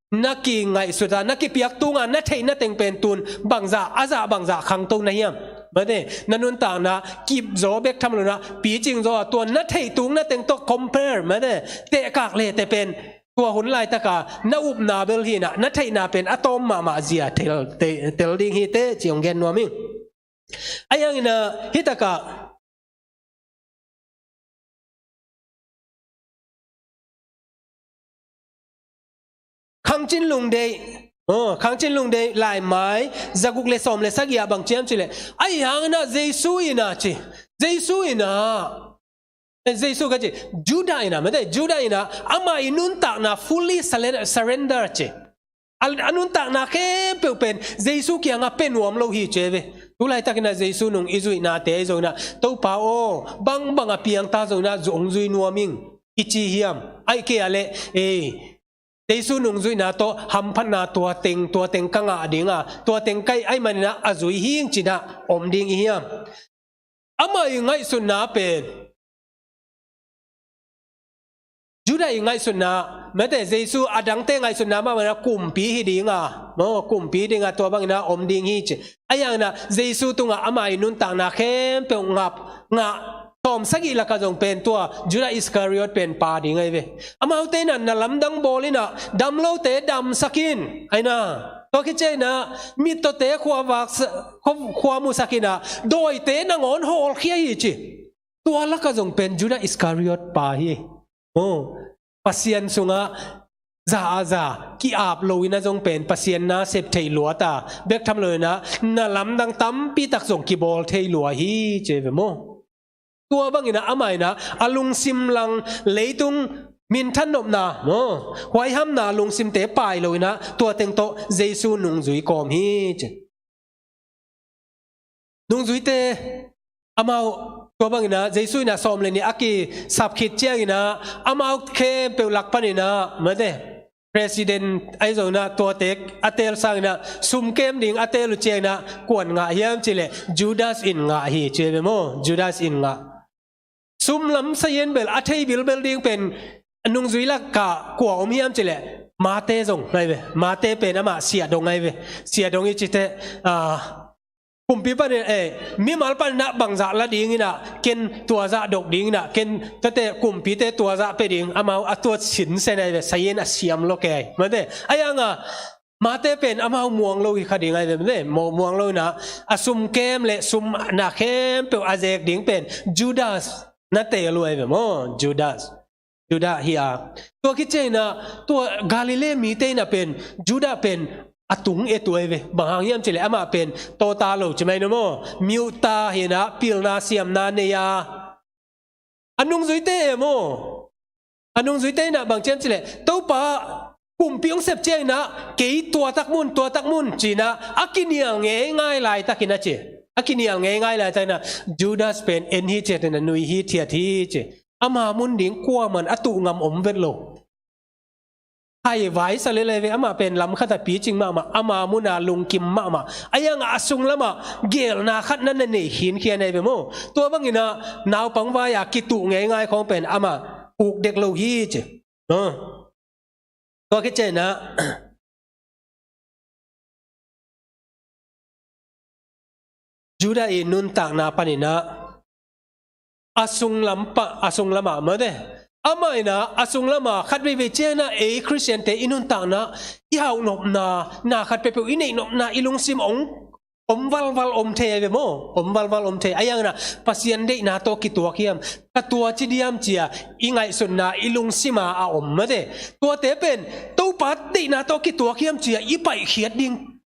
na kingaihsut a, na kipiak tungah na theih na teng pen tun bangzah, a zah bangzah khangto na hiam. Mate, na nuntakna kipzaw bek tham lo-in ah picing zaw a, tua na theih tung na teng tawh compare, mate, tehkak le teh pen tua hun laitaka na upna bel hi-in ah, na theihna pen a tawm mahmah zia tel, te-, tel ding hi teh ci hong gen nuam ing. Ahi hangin ah hih takah Khangcin Lungdeih, oh, Khangcin Lungdeih laimai zaguk le sawm le sagih ah bang ci hiam cih leh, ahi hangin ah Jesu in ah ci, Jesu in ah, eh, Jesu ka ci, Judah in ah, mate, Judah in ah ama i nuntakna fully surren-, surrender ci. A, a nuntakna khempeuh pen Jesu kiangah pia nuam lo hi ci ahi ve. Tu laitakin ah Jesu nung i zuihnate ahi zongin ah, Topa aw, bangbang a piang ta zongin ah hong zui nuam ing i ci hiam? Ahih kei a leh, eh, Jesu nungzuihna tawh hamphatna tua teng, tua teng ka ngah ding a, tua teng ka hih ahih manin ah a zui hi ing ci-in ah om ding i hiam? Ama i ngaihsutna pen, Judah i ngaihsutna, mate, Jesu a dangte ngaihsutna mahmah in ah kumpi hi ding a, maw, kumpi ding a, tua bangin ah om ding hi ci. Ahi hangin ah Jesu tungah ama i nuntakna khempeuh ngap, ngah, tawm sagih lakah zong pen tua Judah Iskariot pen pha ding ahi ve. Amaute in ah na lamdang bawl in ah, dam lote damsak in, ahi na. Tua khit ciangin ah mittawte khua vak sa-, khua, khua musak in ah dawite nangawn hawlkhia hi ci. Tua lakah zong pen Judah Iskariot pa hi. Oh, Pasian sungah za a za, ki-ap lo in ah zong pen Pasian na sep thei lua ta, bek tham lo in ah na lamdang tampi tak zong kibawl thei lua hi ci ve maw. Tua bangin ah amah in ah a lungsim lang leitung minthan nopna maw, huaihamna lungsimte pai lo in ah tua teng tawh Jesu nungzui kawm hi ci. Nungzuite amau tua bangin ah Jesu in ah sawm le nih a kisap khit ciangin ah amau khempeuh lak panin ah mate, president ahi zongin ah tuate a teel sangin ah sum kem ding a teel uh ciangin ah kua'n ngah hiam cih leh Judas in ngah hi ci ve maw. Judas in ngah. Sum lam sayen bel a thei bilbel ding pen nungzui lakah kua om hiam cih leh Mate zong ngai ve. Mate pen amah siahdong ngai ve. Siahdong i cite, ah, kumpi panin, eh, mimal panin ah bangzah la dingin ah ken tua zah dok dingin ah ken tate kumpite tua zah pia ding amau a tuat sinsen ngai ve. Sayen a siam lo kei mate. Ahi hangin ah Mate pen amau muang lo hi kha ding ngai ve mate. Mu-, muang lo in ah a sum kem le sum na khempeuh a zek ding pen Judas na teel uh ngai ve maw. Judas, Judah hi a. Tua khit ciangin ah tua Galilee mite in ah pen Judah pen a tung et uh ngai ve. Bang hang hiam cih leh amah pen tawta lo ci mai no maw. Mi uh ta hi in ah pilna siamna nei a. A nungzuite e maw. A nungzuite in ah bang ci hiam cih leh Topa kumpi hong sep ciangin ah kei tua tak mun, tua tak mun ci in ah a kinial ngeingai laitakin ah ci. A kinial ngeingai laitakin ah Judas pen en hithiat in ah nui hithiat hi ci. Ama mun ding kuaman a tuh ngam om vet lo. Hai vai sa lel ngai ve. Amah pen lam khat a picing mahmah, ama mun a lungkim mahmah. Ahi hangin ah a sung lamah geelna khat na na nei khinkhia ngai ve maw. Tua bangin ah naupang vai a kituh ngeingai khawng pen amah puk dek lo hi ci. Tua khit ciangin ah Judah i nuntakna panin ah a sung lam pa, a sung lamah mate. Amah in ah a sung lamah khat veivei ciangin ah ei Khristiante i nuntakna, i hauhnopna, na khat peuhpeuh i neihnopna i lungsim hong om valval om thei ngai ve maw. Om valval om thei. Ahi hangin ah Pasian deihna tawh kituak hiam, ka tua ci diam ci a i ngaihsutna i lungsim a a om mate. Tuate pen Topa deihna tawh kituak hiam ci a i paihkhiat ding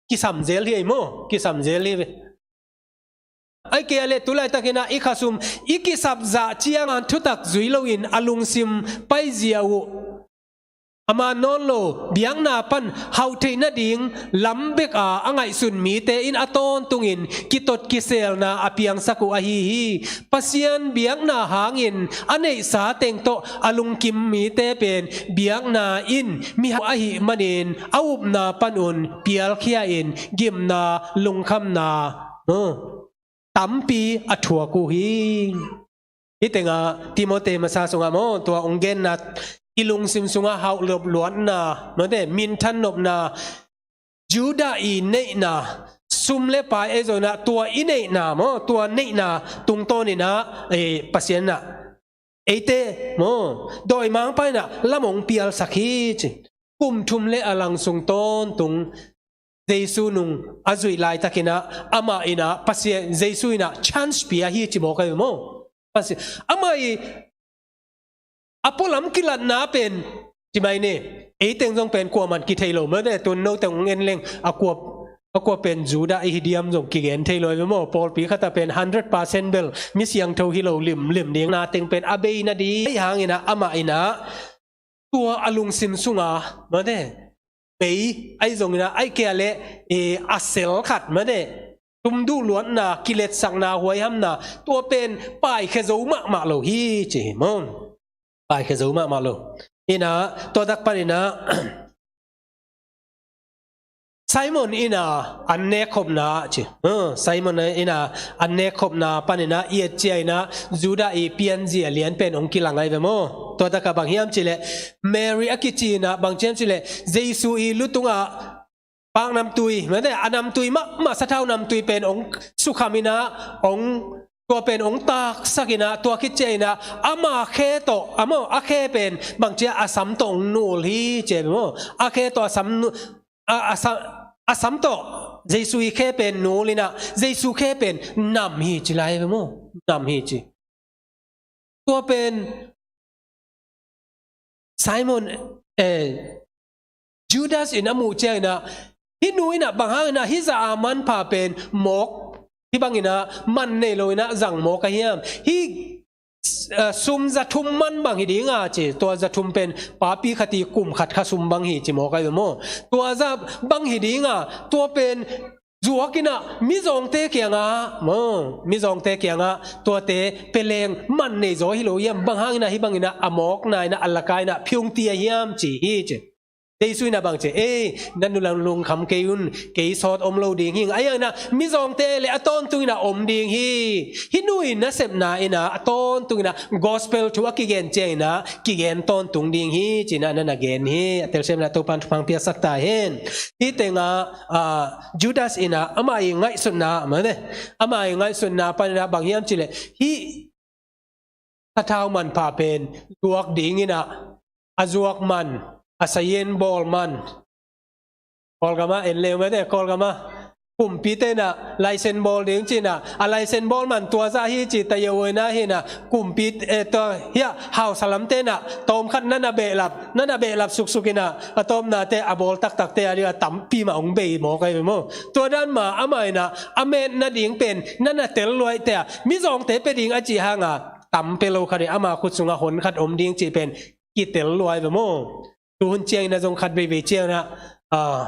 kisam zel hi ei maw. Kisam zel hi ve. Ahih kei a leh tu laitakin ah i khasum i kisap zah ciangin thutak zui loin a lungsim paizia uh a man nawn lo, biakna pan hauh theih nading lam bek a a ngaihsun mite in a tawntungin kitot kiselna a piangsak uh ahi hi. Pasian biakna hangin a neihsa teng tawh a lungkim mite pen biakna in mihau ahih manin a upna panun pialkhia in gimna, lungkhamna, uh, tampi a thuak uh hi. Hih tengah Timote masa sungah maw, tua hong genna i lungsim sungah hauh lop luatna, mate, minthan nopna, Judah i neihna, sum le pai ei zong in ah tua i neihna maw, tua neihna tungtawnin ah, eh, Pasian in ah eite maw, dawimangpa in ah lam hong pialsak hi ci. Kum thum le a lang sung tawntung Jesu nung a zuih laitakin ah amah in ah Pasian, Jesu in ah chance pia hi ci mawk ahi maw. Pasian, amah i a pualam kilatna pen ci mai ni. Ei teng zong pen kuaman kithei lo mate, tun no teng hong en leng a kua, a kua pen Judah i hi diam zong kigen thei lo ve maw. Pawlpi khat ah pen hundred percent bel mi siangtho hi lo limlim ding, na teng pen a bei nading. Ahih hangin ah amah in ah tua a lungsim sunga mate, bei ahi zongin ah, ahih kei a leh, eh, a sel khat mate, tumduh luatna, kiletsakna, huaihamna, tua pen paikhia zo mahmah lo hi ci hi maw. Paikhia zo mahmah lo. In ah tua tak panin ah Simon in ah an nekkhopna ci. Uh, Simon in ah an nekkhopna panin ah i et ciangin ah Judah i pianzia lian pen hong kilang ahi ve maw. Tua tak ah bang hiam cih leh Mary a kici in ah bang ci hiam cih leh Jesu i lu tungah pak namtui mate, a namtui mahmah, sathau namtui pen hong sukham in ah hong, tua pen hong taksak in ah, tua khit ciangin ah ama khe tawh, a maw, a khe pen bang ci a, a sam tawh hong nul hi ci ve maw. A khe tawh a sam nu-, a, a sa-, a sam tawh Jesu i khe pen nul inah, Jesu khe pen nam hi ci lai ve maw? Nam hi ci. Tua pen Simon, eh, Judas in a muh ciang inah, hih nu inah bang hang inah hih za a manpha pen mawk, hih bang inah man nei lo inah zang mawk a hiam? Hih, eh, sum za thum man bang hi dinga ci, tua za thum pen papi khat i kum khat kha sum bang hi ci mawk a hi maw? Tua za bang hi dinga, tua pen zuak inah mizawngte kiangah maw, mizawngte kiangah tuate peleng man nei zaw hi lo hiam? Bang hang inah hih bang inah a mawkna inah a laka inah phiungti a hiam ci hi ci. Jesu inah bang ci, ei, na nulang lungkham kei un, kei sawt om lo ding hing. A hiang inah mizawngte le a tawntung inah om ding hi. Hih nu i nasepna inah a tawntung inah gospel thu a kigen ciang inah kigen tawntung ding hi ci inah na na gen hi. A telsiam inah Topan thupha piaksak ta hen. Hih tengah, ah, Judas inah ama i ngaihsutna, mane, ama i ngaihsutna pan inah bang hiam ci leh, hih sathau manpha pen zuak ding inah, a zuak man, a sayen bawl man, Kawlgam ah en leu mate, Kawlgam ah kumpite inah license bawl ding ci inah, a license bawl man tua zah hi ci ta yeu oi na hi inah, kumpi, eh, tua hiah hausa lamte inah tawmkhat na na behlap, na na behlap suksuk inah, a tawpnate a bawl taktakte a ding a tampi mah hong bei mawk a hi ve maw? Tua dan mah ama inah a metna ding pen na na tel luaite a, mizawngte pia ding a cih hanga tam pia lo khat hi, ama khut sungah hon khat om ding cih pen kitel luai ve maw? Tu hun ciang inah zong khat veivei ciang inah, ah,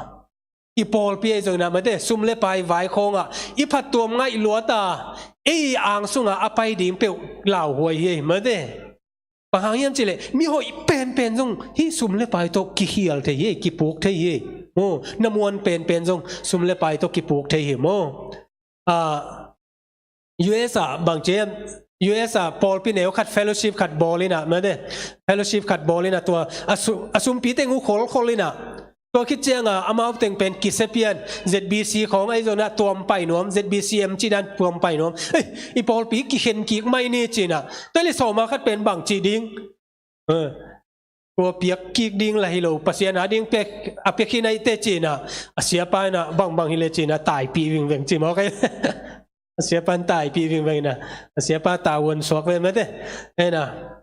i pawlpi ahi zong inah mate, sum le pai vai khawngah i phattuam ngaih luat a, ei ang sungah a pai ding peuh lauhuai hi ei mate. Bang hang hiam ci leh, mi hoih penpen zong hih sum le pai tawh kikhial thei hi ei, kipuk thei hi ei. Maw, na muan penpen zong sum le pai tawh kipuk thei hi maw? Ah, U S ah bang ci hiam, U S ah pawlpi neu khat fellowship khat bawl inah mate, fellowship khat bawl inah tua a su-, a sumpi teng uh kholkhol inah, tua khit cianga amau teng pen kisia pian, Z B C khawng ahi zong inah tuam pai nuam, Z B C M ci dan tuam pai nuam. Ei, i pawlpi kikhen kik mai ni ci inah, tua le sawma khat pen bang ci ding? Eh, tua piak kik ding lah hi lo, Pasian a ding pek, a pek hi naite ci inah, a siapa inah bangbang hi le ci inah taipih vingveng ci mawk a hi. A siapa in taipih vingveng inah, a siapa tavuan suak ve mate. Inah,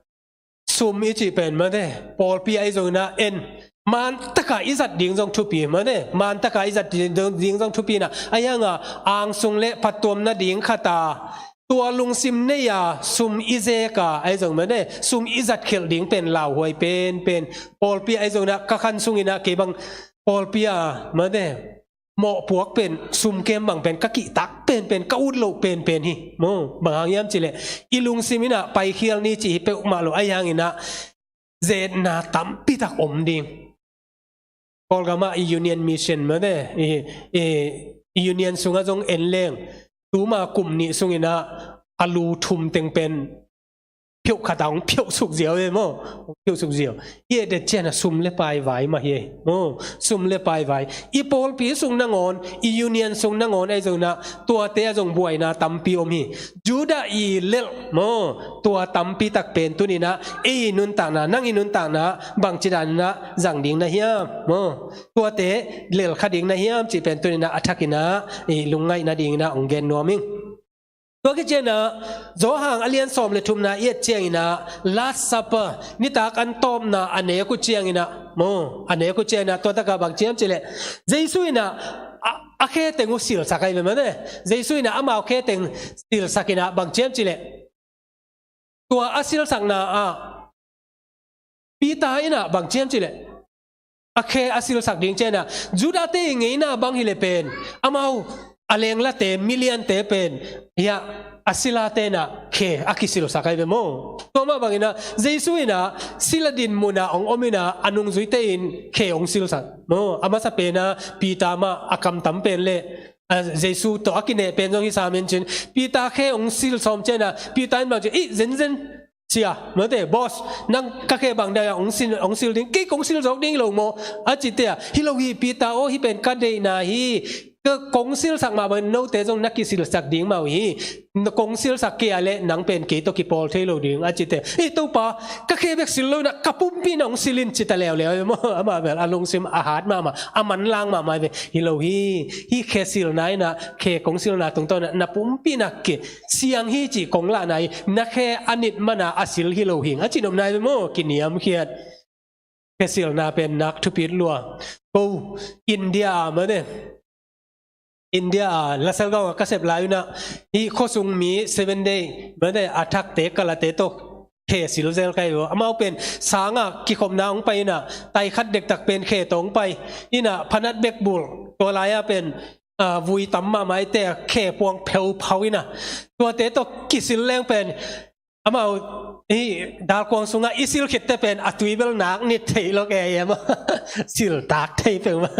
sum i cih pen mate, pawlpi ahi zong inah en, man taka i zat ding zong thupi mate, man taka i zat ding zong thupi inah, a hianga ang sung le phattuam nading khat a, tua lungsim nei a sum i zek a, ahi zong mate, sum i zatkhelh ding pen lauhuai penpen. Pawlpi ahi zong inah ka khan sung inah kei bang pawlpi a mate, mawhpuak pen, sum kem bang pen ka kihtak penpen, ka ut loh penpen hi maw? Bang hang hiam ci leh, i lungsim inah paikhial ni cih hi peuhmah lo, ahi hang inah zetna tampi tak om ding. Kawlgam ah i Union Mission mate, i, i, i Union sungah zong en leng, tuma kum nih sung inah a lu thum teng pen phiauh khat a hong phiauh suk ziau hi maw? Hong phiauh suk ziau. I et et ciang a sum le pai vai mah hi ei maw? Sum le pai vai. I pawlpi sung nangawn, i Union sung nangawn ahi zong inah tuate ah zong buaina tampi om hi. Judah i lelh maw, tua tampi tak pen tuni inah ei i nuntakna, nang i nuntakna bangci dan inah zang ding na hiam maw? Tuate lelh kha ding na hiam cih pen tuni inah a thak inah i lungngaih nading inah hong gen nuam ing. Tua khit ciang inah Johan a lian sawm le thumna i et ciang inah Last Supper, nitak an tawpna a nek uh ciang inah maw, a nek uh ciang inah tua takah bang ci hiam ci leh, Jesu inah a, a khe teng uh silsak ahi ve mate. Jesu inah amau khe teng silsak inah bang ci hiam ci leh, tua a silsakna ah Peter inah bang ci hiam ci leh, a khe a silsak ding ciang inah, Judah-te i ngeina bang hi le pen, amau a lenglate, miliante pen hiah a silate inah khe a kisilsak ahi ve maw? Tua mah bang inah Jesu inah sila din munah hong om inah a nungzuite in khe hong silsak maw? A masa pen ah Peter mah a kamtam pen le, a, Jesu tawh a kineh pen zong hi sam in cin, Peter khe hong sil sawm ciang inah Peter in bang ci, ih, zenzen, Sia, mate, boss, nang ka khe bang dia hong sil, hong sil ding, kei kong sil zawk ding lo maw? A cite a, hi lo hi Peter aw, hi pen ka deihna hi. Ka kong silsak mah bangin note zong na kisilsak ding mah uh hi. Kong silsak kei a leh nang pen kei tawh kipawl thei lo ding a cite. Ei Topa, ka khe bek sil lo inah ka pumpi na hong sil in ci ta leuleu hi maw. Amah bel a lungsim a hat mahmah, a manlang mahmah hi ve. Hi lo hi. Hih khe silna inah, khe kong silna tungtawn inah na pumpi na kisiang hi cih kong lahna hi. Na khe a nit mana a sil hi lo hing a ci nopna hi ve maw. Kiniamkhiat. Khe silna pen nak thupit lua. Ko India a mate, India a Lasal Gaung a ka sep lai uh inah, hih khuasung mi Seven Day mate a thakte kalate tawh khe sil zel ka hi uh. Amau pen sanga kikhopna hong pai inah, tai khat dektak pen khe tawh hong pai inah, phanat bekbul, tua lai-a pen, a, vui tam mahmah ite a khe puang pheuphau inah, tuate tawh kisil leng pen amau hih dalkuang sungah i sil khitte pen a tui bel nak nit theih lo kei a hi a maw. Siltak thei peuhmah.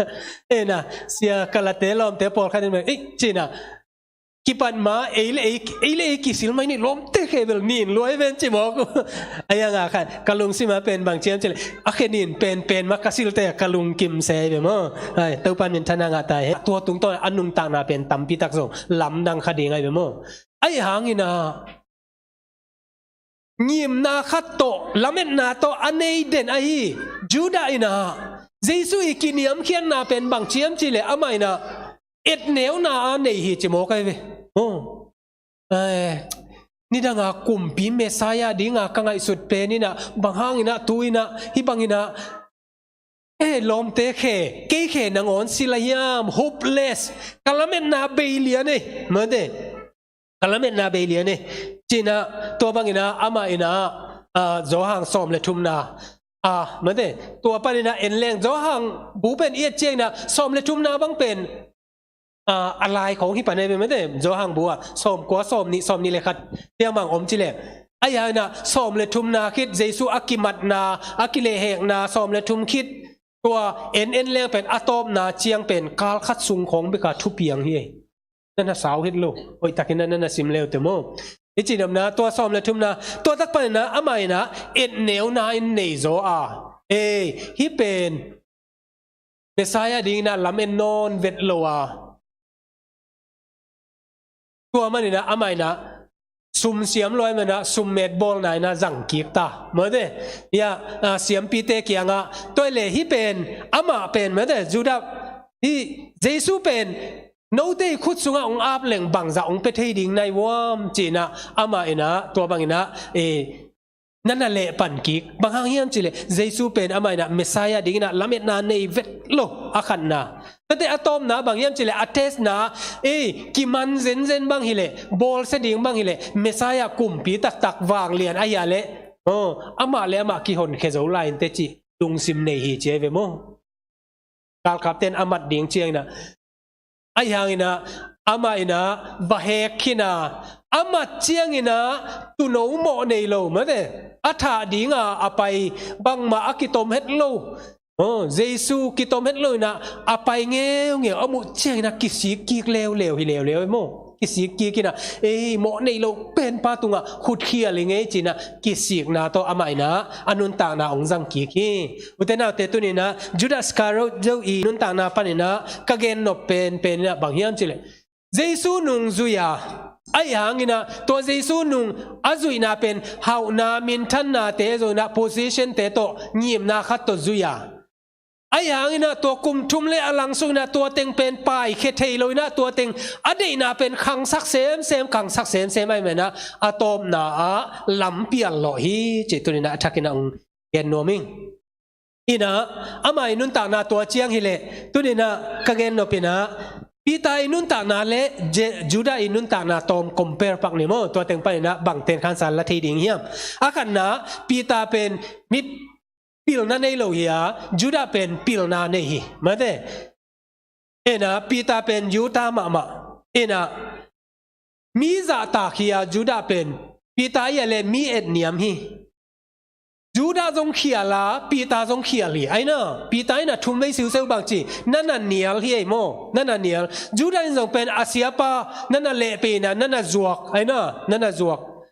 Ei na, sia kalate lawmte pawlkhat in bel, ei, ci inah, kipan ma, ei le ei, ei le ei kisil mai ni, lawmte khe bel nin luai ven ci mawk uh. A hi hang a khat ka lungsim a pen bang ci hiam cih leh, a khe nin penpen mah ka silte ka lungkim se hi ve maw. Ai, Topa'n minthanna ngah ta hen. Tua tungtawn a nuntakna pen tampi tak zong lamdang kha ding ahi ve maw. A hi hang inah, ngimna khat tawh, lametna tawh a nei den ahi Judah inah, Jesu i kiniamkhiatna pen bang ci hiam cih leh amah inah etneuna a nei hi ci mawk ahi ve. Oh. Ai, nidanga kumpi Messiah dinga ka ngaihsut pen inah, bang hang inah tu inah, hih bang inah, eh, lawmte khe, kei khe nangawn sil a hiam, hopeless, ka lametna bei lian ei, mate. Ka lametna bei lian ei. Ci inah, tua bang inah, amah inah, ah, Johan sawm le thumna. Ah, mate, tua pan inah en leng, Johan bu pen i et ciang inah, sawm le thumna bang pen, ah, a lai khawng hi pan ei ve mate, Johan bu ah, sawm kua, sawm nih, sawm nih le khat, piang bang om ci leh. A hi hang inah, sawm le thumna khit, Jesu a kimatna, a kilehhekna, sawm le thum khit, tua en en leng pen a tawpna ciang pen kal khat sung khawng bek a thupiang hi ei. Na na sau het lo, hoihtakin na na sim leute maw. I cih nopna, tua sawm le thumna, tua tak pan inah, amah inah etneuna in nei zaw a. Ei, hih pen Messiah ding inah lamet nawn vet lo a. Tua man inah amah inah sum siam lua ahih man inah sum metbawlna inah zang kik ta. Mate, ya, ah, siampite kiangah, tua hi leh hih pen, amah pen, mate, Judah, hih Jesu pen note i khut sungah hong ap leng bangzah hong pia thei ding na hi uam ci inah, amah inah, tua bang inah, eh, na na lehpan kik. Bang hang hiam cih leh, Jesu pen amah inah Messiah ding inah lametna nei vet lo, a khatna. Tate a tawpna bang hiam cih leh, a testna, ei, kiman zenzen bang hi leh, bawlsia ding bang hi leh, Messiah kumpi taktak vanglian ahi a leh, oh, amah le amah kihonkhia zo lai inteh cih lungsim nei hi ci ahi ve maw. Galkapte'n a mat ding ciang inah, a hi hang inah, amah inah va hek khin a, a mat ciang inah tuuno mawh nei lo mate, a thah dinga a pai, bangmah a kitom het lo. Oh, Jesu kitom het lo inah a pai ngeungeu, a muh ciang inah kisik kik leuleu hi leuleu ei maw. Kisik kik inah, ei, mawh nei lo penpa tungah khutkhial hi ing ei ci inah, kisikna tawh amah inah a nuntakna hong zang kik hi. Ute naute, tuni inah Judah Iskariot zo i nuntakna pan inah ka gennop penpen inah bang hiam cih leh, Jesu nung zui a, a hi hang inah tua Jesu nung a zuihna pen hauhna, minthannate zo inah, positionte tawh, ngimna khat tawh zui a. A hi hang inah tua kum thum le a langsung inah tua teng pen paikhia thei lo inah tua teng a deihna pen khangsak semsem, khangsak semsem ahih man inah a tawpna ah lampial lawh hi cih tuni inah a thak inah hong gen nuam ing. Inah, amah i nuntakna tua ciang hi leh, tuni inah ka gennop inah, Peter i nuntakna le Je-, Judah i nuntakna tawm compare pak ni maw, tua teng pan inah bangten khansan la thei ding hiam. A khatna, Peter pen mi pilna nei lo hi a, Judah pen pilna nei hi. Mate. Inah, Peter pen Judah mahmah. Inah, mi zahtak hi a, Judah pen. Peter i a le mi etniam hi. Judah zong khial a, Peter zong khial hi. Ai na, Peter inah thum vei siuseu bang ci, na na nial hi ei maw, na na nial. Judah in zong pen a siapa, na na lehpih inah, na na zuak. Ai na, na na zuak.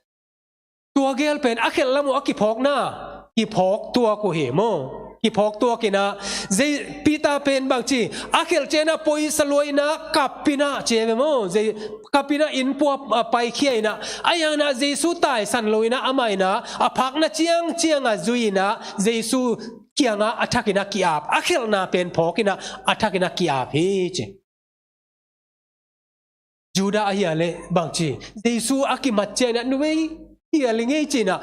Tua gel pen a khelh lam uh a kiphawkna, kiphawk tuak uh hi maw. kiphawk tuak inah, Peter pen bangci a khelh cianah poisa lua inah kap inah ci ve maw, kap inah inn pua a paikhia inah, a ianginah Jesu taisan lo inah amah inah a phakna ciangciang a zui inah Jesu kiangah a thak inah ki-ap, a khelhna pen phawk inah a thak inah ki-ap hi ci. Judah ahia leh bangci Jesu a kimat cianginah nuvei khial i ngei cinah,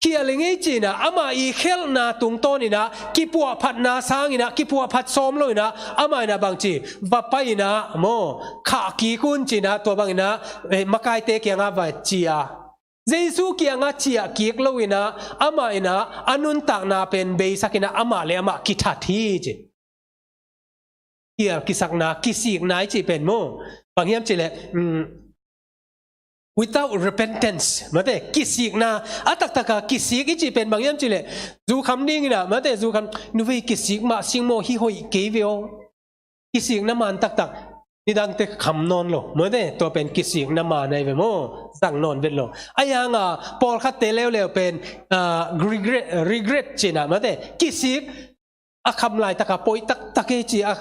khial i ngei cinah amah i khelhna tungtawn inah kipuahphatna sanginah kipuahphat sawm lo inah amah inah bangci va pai inah maw, khah kik un cinah tua banginah makaite kiangah va ci a, Jesu kiangah ciah kik lo inah amah inah a nuntakna pen beisak inah amah le amah kithat hi ci. Khial kisakna, kisikna i cih pen maw, bang hiam cihleh, without repentance, mate, kisikna, a taktaka kisik i cih pen bang hiam cihleh, zukham dinginah, mate, zukham, nuvei kisik mah sing maw, hi hoih kei ve aw. Kisikna man taktak nidangte kham nawn lo, mate, tua pen kisikna man ahi ve maw, zang nawn vet lo. A ianga pawlkhatte leuleu pen regret, regret cinah, mate, kisik a kham laitaka poi taktak hi ci a,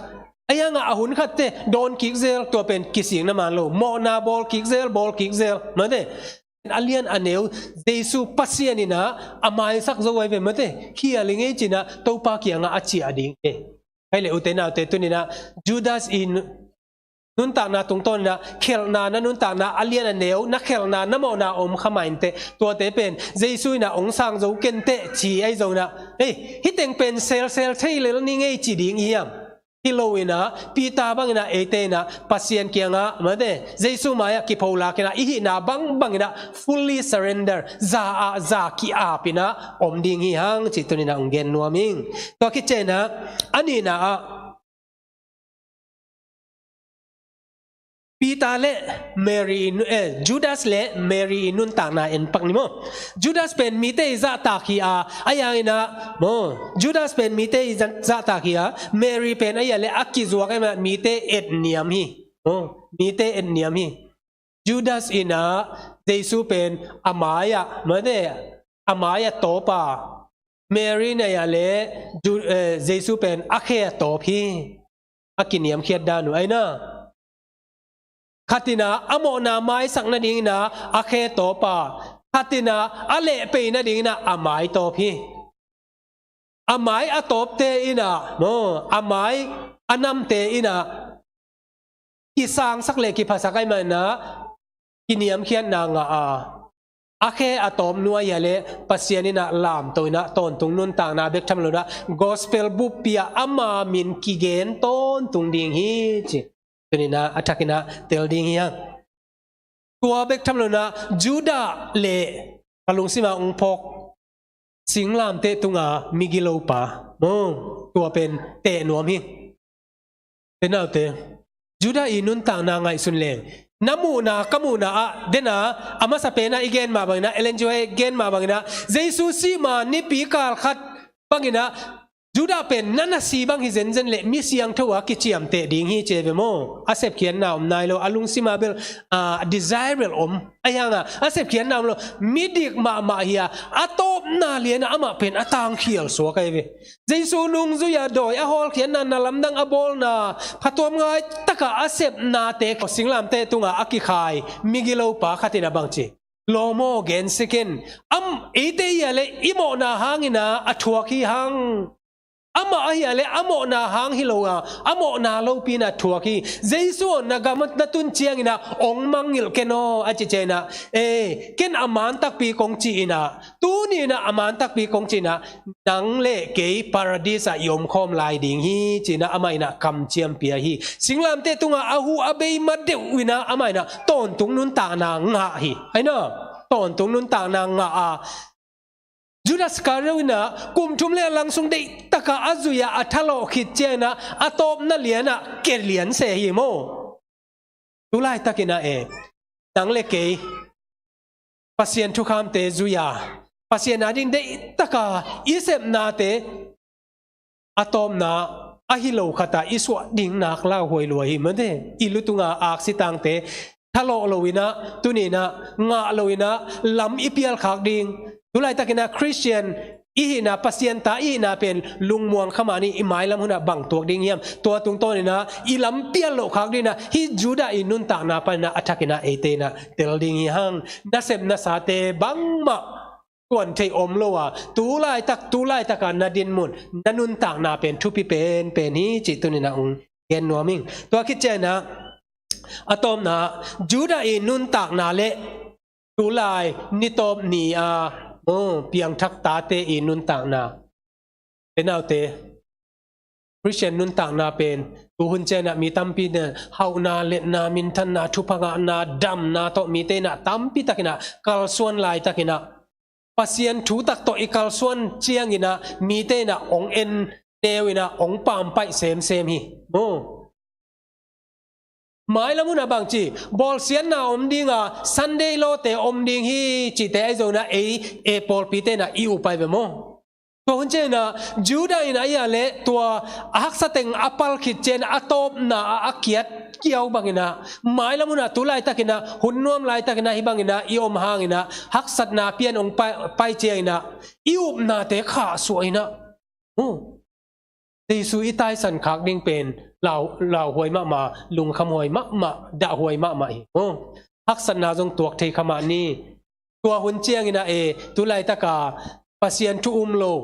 a ianga a hun khatte dawn kik zel, tua pen kisikna man lo, mawhna bawl kik zel, bawl kik zel, mate. A lian a neu Jesu Pasian inah a maisak zo ahi ve, mate, khial i ngei cinah Topa kiangah a ciah ding hi. Hai le ute naute tuninah Judas i nuntakna tungtawn inah khelhna na nuntakna a lian a neu na khelhna na mawhna om kha mah inteh, tuate pen Jesu inah ong sang zo kenteh ci ahi zonginah, ei, hiteng pen selsel thei lel ni ngei ci ding i hiam? Hi lo inah Peter banginah eite inah Pasian kiangah, mate, Jesu mai-ah kipholak inah i hihna bangbang inah fully surrender, za ah za ki-ap inah om ding hi hang cih tuninah ong gen nuam ing. Tua khit cianginah a nihna ah Peter le Mary i nu-, eh, Judas le Mary i nuntakna en pak ni maw. Judas pen mite i zahtak hi a, a ianginah maw, Judas pen mite i zah-, zahtak hi a, Mary pen a iah le a kizuak ahi mah, mite etniam hi. Maw, mite etniam hi. Judas inah Jesu pen a mai-ah, mate, a mai-ah tawp a, Mary inah a iah le Ju-, eh, Jesu pen a khe a tawp hi. A kiniamkhiat dan uh ahi na. Khat inah a mawhna maisak nadinginah a khe tawp a, khat inah a lehpei nadinginah a mai tawp hi. A mai a tawpte inah maw, a mai a namte inah kisangsak le kiphasak ahi mah inah kiniamkhiatna ngah a, a khe a tawp nuai a le Pasian inah lamto inah tawntung nuntakna bek tham lo inah gospel buppi ah ama min kigen tawntung ding hi ci. Tuninah a thak inah tel ding hi hang. Tua bek tham lo inah Judah le ka lungsima ong phawk singlamteh tunga migilopa, maw, tua pen teh nuam hi. Te naute, Judah i nuntakna ngaihsun leng, na muhna ka muhna ah dena, a masa pena i gen mah banginah, Ellen G White i gen mah banginah, Jesu sihma nipi kal khat banginah Judah pen na na si bang hi zenzen le mi siangtho a kiciamteh ding hi ci ve maw. A sepkhiatna om nai lo, a lungsima bel, ah, desire bel om. A ianga a sepkhiatna om lo, midik mahmah hi a, a tawpna lianah amah pen a tangkhial suak ahi ve. Jesu nungzui a dawi a hawlkhiatna, na lamdang a bawlna, phatuam ngai taka a sepnate singlamteh tunga a kikhai migilopa khat inah bangci, lawm aw, gensia ken. Am, eite i a le i mawhna hangina a thuak hi hang. Amah ahi a le a mawhna hang hi lo a, a mawhna lopi inah thuak hi. Jesu aw, na gam na tun ciangina ong mangngilh ken aw a ci ciangina, e, ken a man takpi kong ci inah, tuni inah a man takpi kong ci inah, nang le kei Paradis ah i omkhawm lai ding hi ci inah amah inah kamciam pia hi. Singlamteh tungah a hu a bei ma deuh inah amah inah tawntung nuntakna ngah hi. Aina, tawntung nuntakna ngah a, Judas Iskariot inah kum thum le a lang sung deihtaka a zui a, a thalawh khit ciangina a tawpna lianah kelian se hi maw. Tulaitak inah e, nang le kei Pasian thukhamte zui a, Pasian ading deihtaka i sepnate a tawpna ahi lo khatah i suah ding nak lauhuai lua hi mate. I lutunga aksi tangte thalawh lo inah, tuni inah ngah lo inah lam i pialkhak ding. Tulaitak inah Christian i hihna, Pasian ta i hihna pen lungmuang kha mah ni. I mailam hunah bang tuak ding hiam? Tua tungtawn inah i lam pial loh khak ding inah hih Judah i nuntakna pan inah a thak inah eite inah tel ding hi hang. Nasep nasate bangmah tuan thei om lo a, tu laitak, tu laitaka na dinmun, na nuntakna pen thupi penpen hi cih tuni inah hong gen nuam ing. Tua khit ciang inah a tawpna, Judah i nuntakna le tulai nitawp ni a, oh, piangthak tate i nuntakna. Te naute, Christian nuntakna pen tu hun ciang inah mi tampi in hauhna, letna, minthanna, thupha ngahna, damna tawh mite inah tampi tak inah kalsuan laitak inah, Pasian thu tak tawh i kalsuan ciang inah mite inah hong en neu inah hong paampaih semsem hi. Maw, mailam hunah bangci, bawlsiatna om ding a, Sunday lawte om ding hi cihte ahi zongin ah ei, ei pawlpite inah i up ai ve maw. Tua hun ciang inah Judah inah a hih leh tua a haksa teng a pal khit ciang inah a tawpna ah a kiat kiau bang inah, mailam hunah tu laitak inah, hun nuam laitak inah hih bang inah i om hang inah, haksatna pian hong pai, pai ciang inah i upnate khahsuah inah, uh, Jesu i taisan khak ding pen lau, lauhuai mahmah, lungkhamhuai mahmah, dahhuai mahmah hi. Oh, haksatna zong tuak thei kha mah ni. Tua hun ciang inah e, tu laitaka Pasian thu um lo,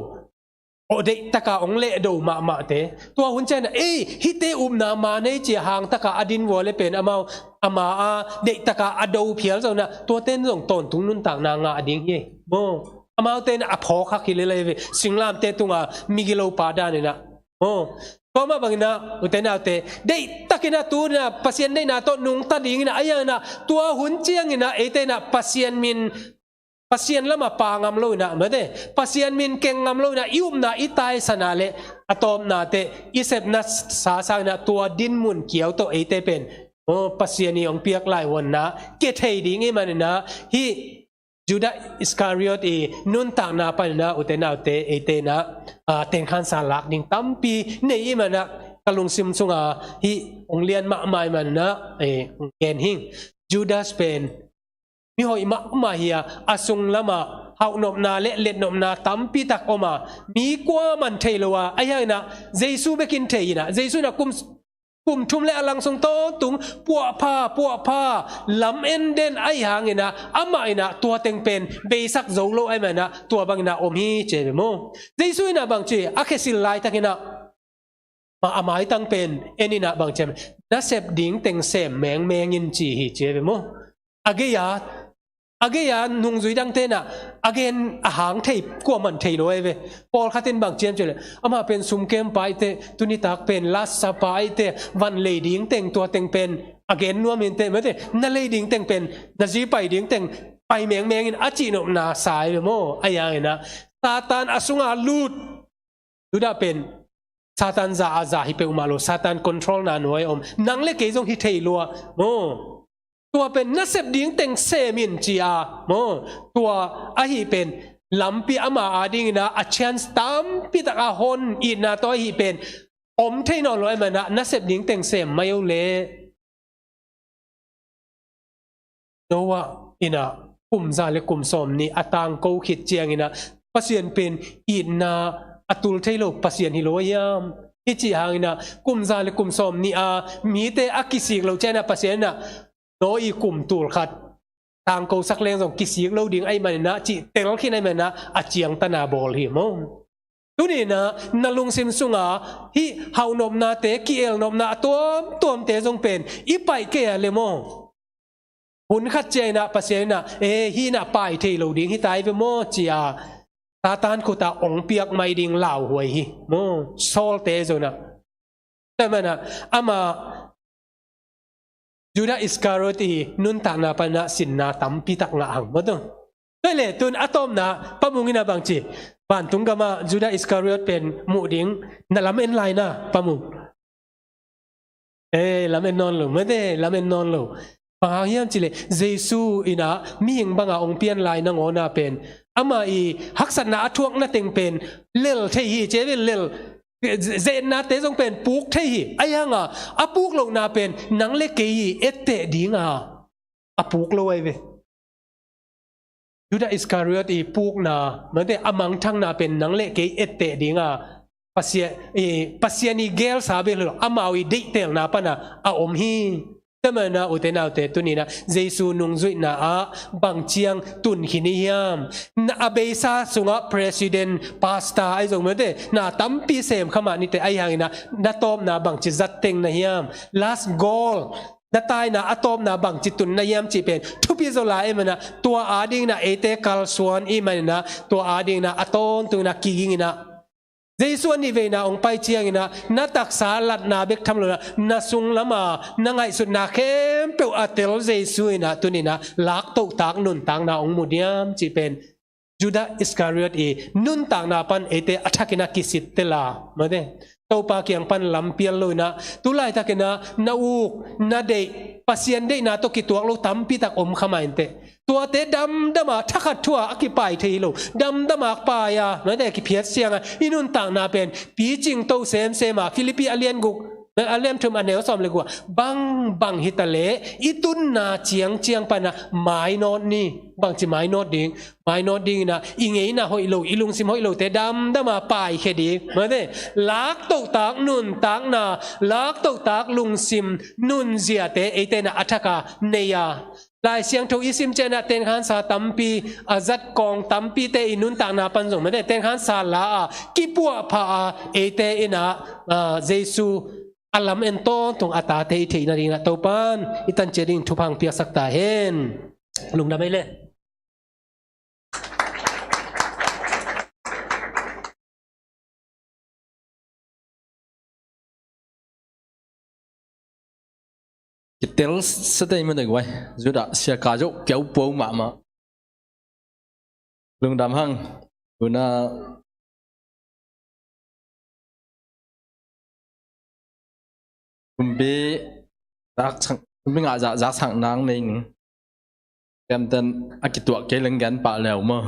aw, deihtaka hong lehdo mahmahte, tua hun ciang inah ei, hihte upna ma nei ci a hangtaka a din vua le pen amau, ama a deihtaka a do phial zong inah, tuate in zong tawntung nuntakna ngah ding hi. Maw, amaute inah a phawk hak hi lel ai ve, singlamteh tunga migilo pa dan inah. Oh, tua mah bang inah, ute naute, deihtak inah tu inah Pasian deihna tawh nungta ding inah, a hih hang inah tua hun ciang inah eite inah Pasian min, Pasian lamah pang ngam lo inah, mate, Pasian min keng ngam lo inah i upna i taisan a leh a tawpna teh i sepna sa sang inah tua dinmun kiau tawh eite pen, oh, Pasian i hong piak laivuanna kia thei ding i hih man inah hih Judah Iskariot i nuntakna pan inah, ute naute, eite inah, ah, tengkhansa lak ding tampi nei i hih man inah ka lungsim sunga hih hong lian mahmah i hih man inah, eh, hong gen hing. Judas pen mihoih mahmah hi a, a sung lamah hauhnopna le letnopna tampi tak om a, mi kuaman thei lo a, a hih hang inah Jesu bekin thei inah, Jesu inah kum kum thum le a lang sung tawntung puahpha, puahpha, lam en den a hih hang inah, amah inah tua teng pen beisak zo lo a hih man inah tua bang inah om hi ci ai ve maw. Jesu inah bangci, a khesil laitak inah, ma, a maitang pen en inah bangci, na sep ding teng sem mengmeng in ci hi ci ai ve maw. A gei-a, a gei-a nungzui dangte inah a gen a hang thei, kuaman thei lo ai ve. Pawlkhat in bang ci hiam cih leh, amah pen sumkem pa i teh, tunitak pen latsa pa i teh, van lei ding teng, tua teng pen a gen nuam hi in teh, mate, na lei ding teng pen na zi pai ding teng pai mengmeng in a cihnopna sa ai ve maw. A hih hang inah Satan a sunga lut, Judah pen Satan za a za hi peuhmah lo, Satan controlna nuai a om, nang le kei zong hi thei lua maw. Tua pen na sep ding teng sem in ci a maw. Tua ahi pen lampi ama a ding inah a chance tampi tak a hon itna tawh ahi pen om thei nawn lo a hih man inah na sep ding teng sem mai o le. Noah inah kum za le kum sawm nih a tangko khit ciang inah Pasian pen itna a tul thei lo Pasian hi lo a hiam? Hih cih hang inah kum za le kum sawm nih a mite a kisik lo ciang inah Pasian inah Noah i kum tul khat tangko sak leng zong kisik lo ding a hih man inah cih tel khin a hih man inah a ciangtan a bawl hi maw. Tuni inah na lungsim sunga hih hauhnopnate, ki-elnopna a tuamtuamte zong pen i paih kei a le maw, hun khat ciang inah Pasian inah, eh, hih inah pai thei lo ding hi ta ai ve maw ci a, Satan khut ah hong piak mai ding lauhuai hi maw. Sawlte zong inah, tua man inah amah Judah Iskariot i nuntakna pan inah sinna tampi tak ngah hang maw. Tua hi leh tun a tawpna Pa Mung inah bangci, vantung gamah Judah Iskariot pen muh ding na lam en lai na, Pa Mung. Eh, lam en nawn lo, mate, lam en nawn lo. Bang hang hiam cih leh Jesu inah mihing banga hong pian lai nangawn ah pen amah i haksatna a thuakna teng pen lel thei hi ci ai ve, lel, ze-, zetnate zong pen puk thei hi. A hih hang a, a puk lohna pen nang le kei i etteh ding a, a puk lo ai ve. Judah Iscariot i pukna, mate, a mangthangna pen nang le kei etteh dinga Pasian i, Pasian i gelsa bek lo, amau i deihtelna pana a om hi. Tua manin ah, ute naute, tuni-in ah Jesu nungzuihna ah bang ciang tun khin i hiam? Na a beisa sungah president, pastor ahi zong, mate, na tampi sem kha mah ni teh, ahi hangin ah na tawpna bangci zat teng na hiam? Last goal, na taina a tawpna bangci tun na hiam cih pen thupi zaw lai ahih manin ah, tua adingin ah eite kalsuan i hih manin ah, tua adingin ah a tawntungin ah kigingin ah, Jesu a nihveina hong pai ciangin ah, na taksa latna bek tham loin ah, na sunglam a na ngaihsutna khempeuh a tel Jesu in ah, tuni-in ah laktohtak nuntakna hong mu diam cih pen Judah Iscariot i nuntakna pan eite a thakin ah kisittel a, mate, Topa kiang pan lampial loin ah, tu laitakin ah na uk, na deih, Pasian deihna tawh kituak lo tampitak om kha mah inteh. Tuate damdam a, thakhat thu-a a kipai thei hi lo, damdam a pai a, mate, kiphiat siang a, i nuntakna pen picing to semsem a, Philippi a lian guk, a lian thum, a neu sawm le guk ah, bangbang hi ta leh i tunna ciangciang pan ah mainawt ni. Bangci mainawt ding? Mainawt dingin ah i ngeina hoih lo, i lungsim hoih lote damdam a paikhia ding, mate, laktohtak nuntakna, laktohtak lungsim nunziate eite in ah a thak a nei a, Lai Siangtho i sim ciangin ah tenkhansa tampi, a zat kawng tampite i nuntakna pan zong, mate, tenkhansa la a, kipuahpha a, eite in ah, ah, Jesu a lam en tawntung a tate i theih nadingin ah Topan i tan ciat dingin thupha hong piaksak ta hen. Lungdam ei le. Kitel sa tei mah dek vai. Judah sia ka zo kiau pua mahmah. Lungdam hang. Tuna kumpi tak sang, kumpi ngah zah, zah sang nang nei ning. Kem ten a kituak kei leng gen pah leu maw.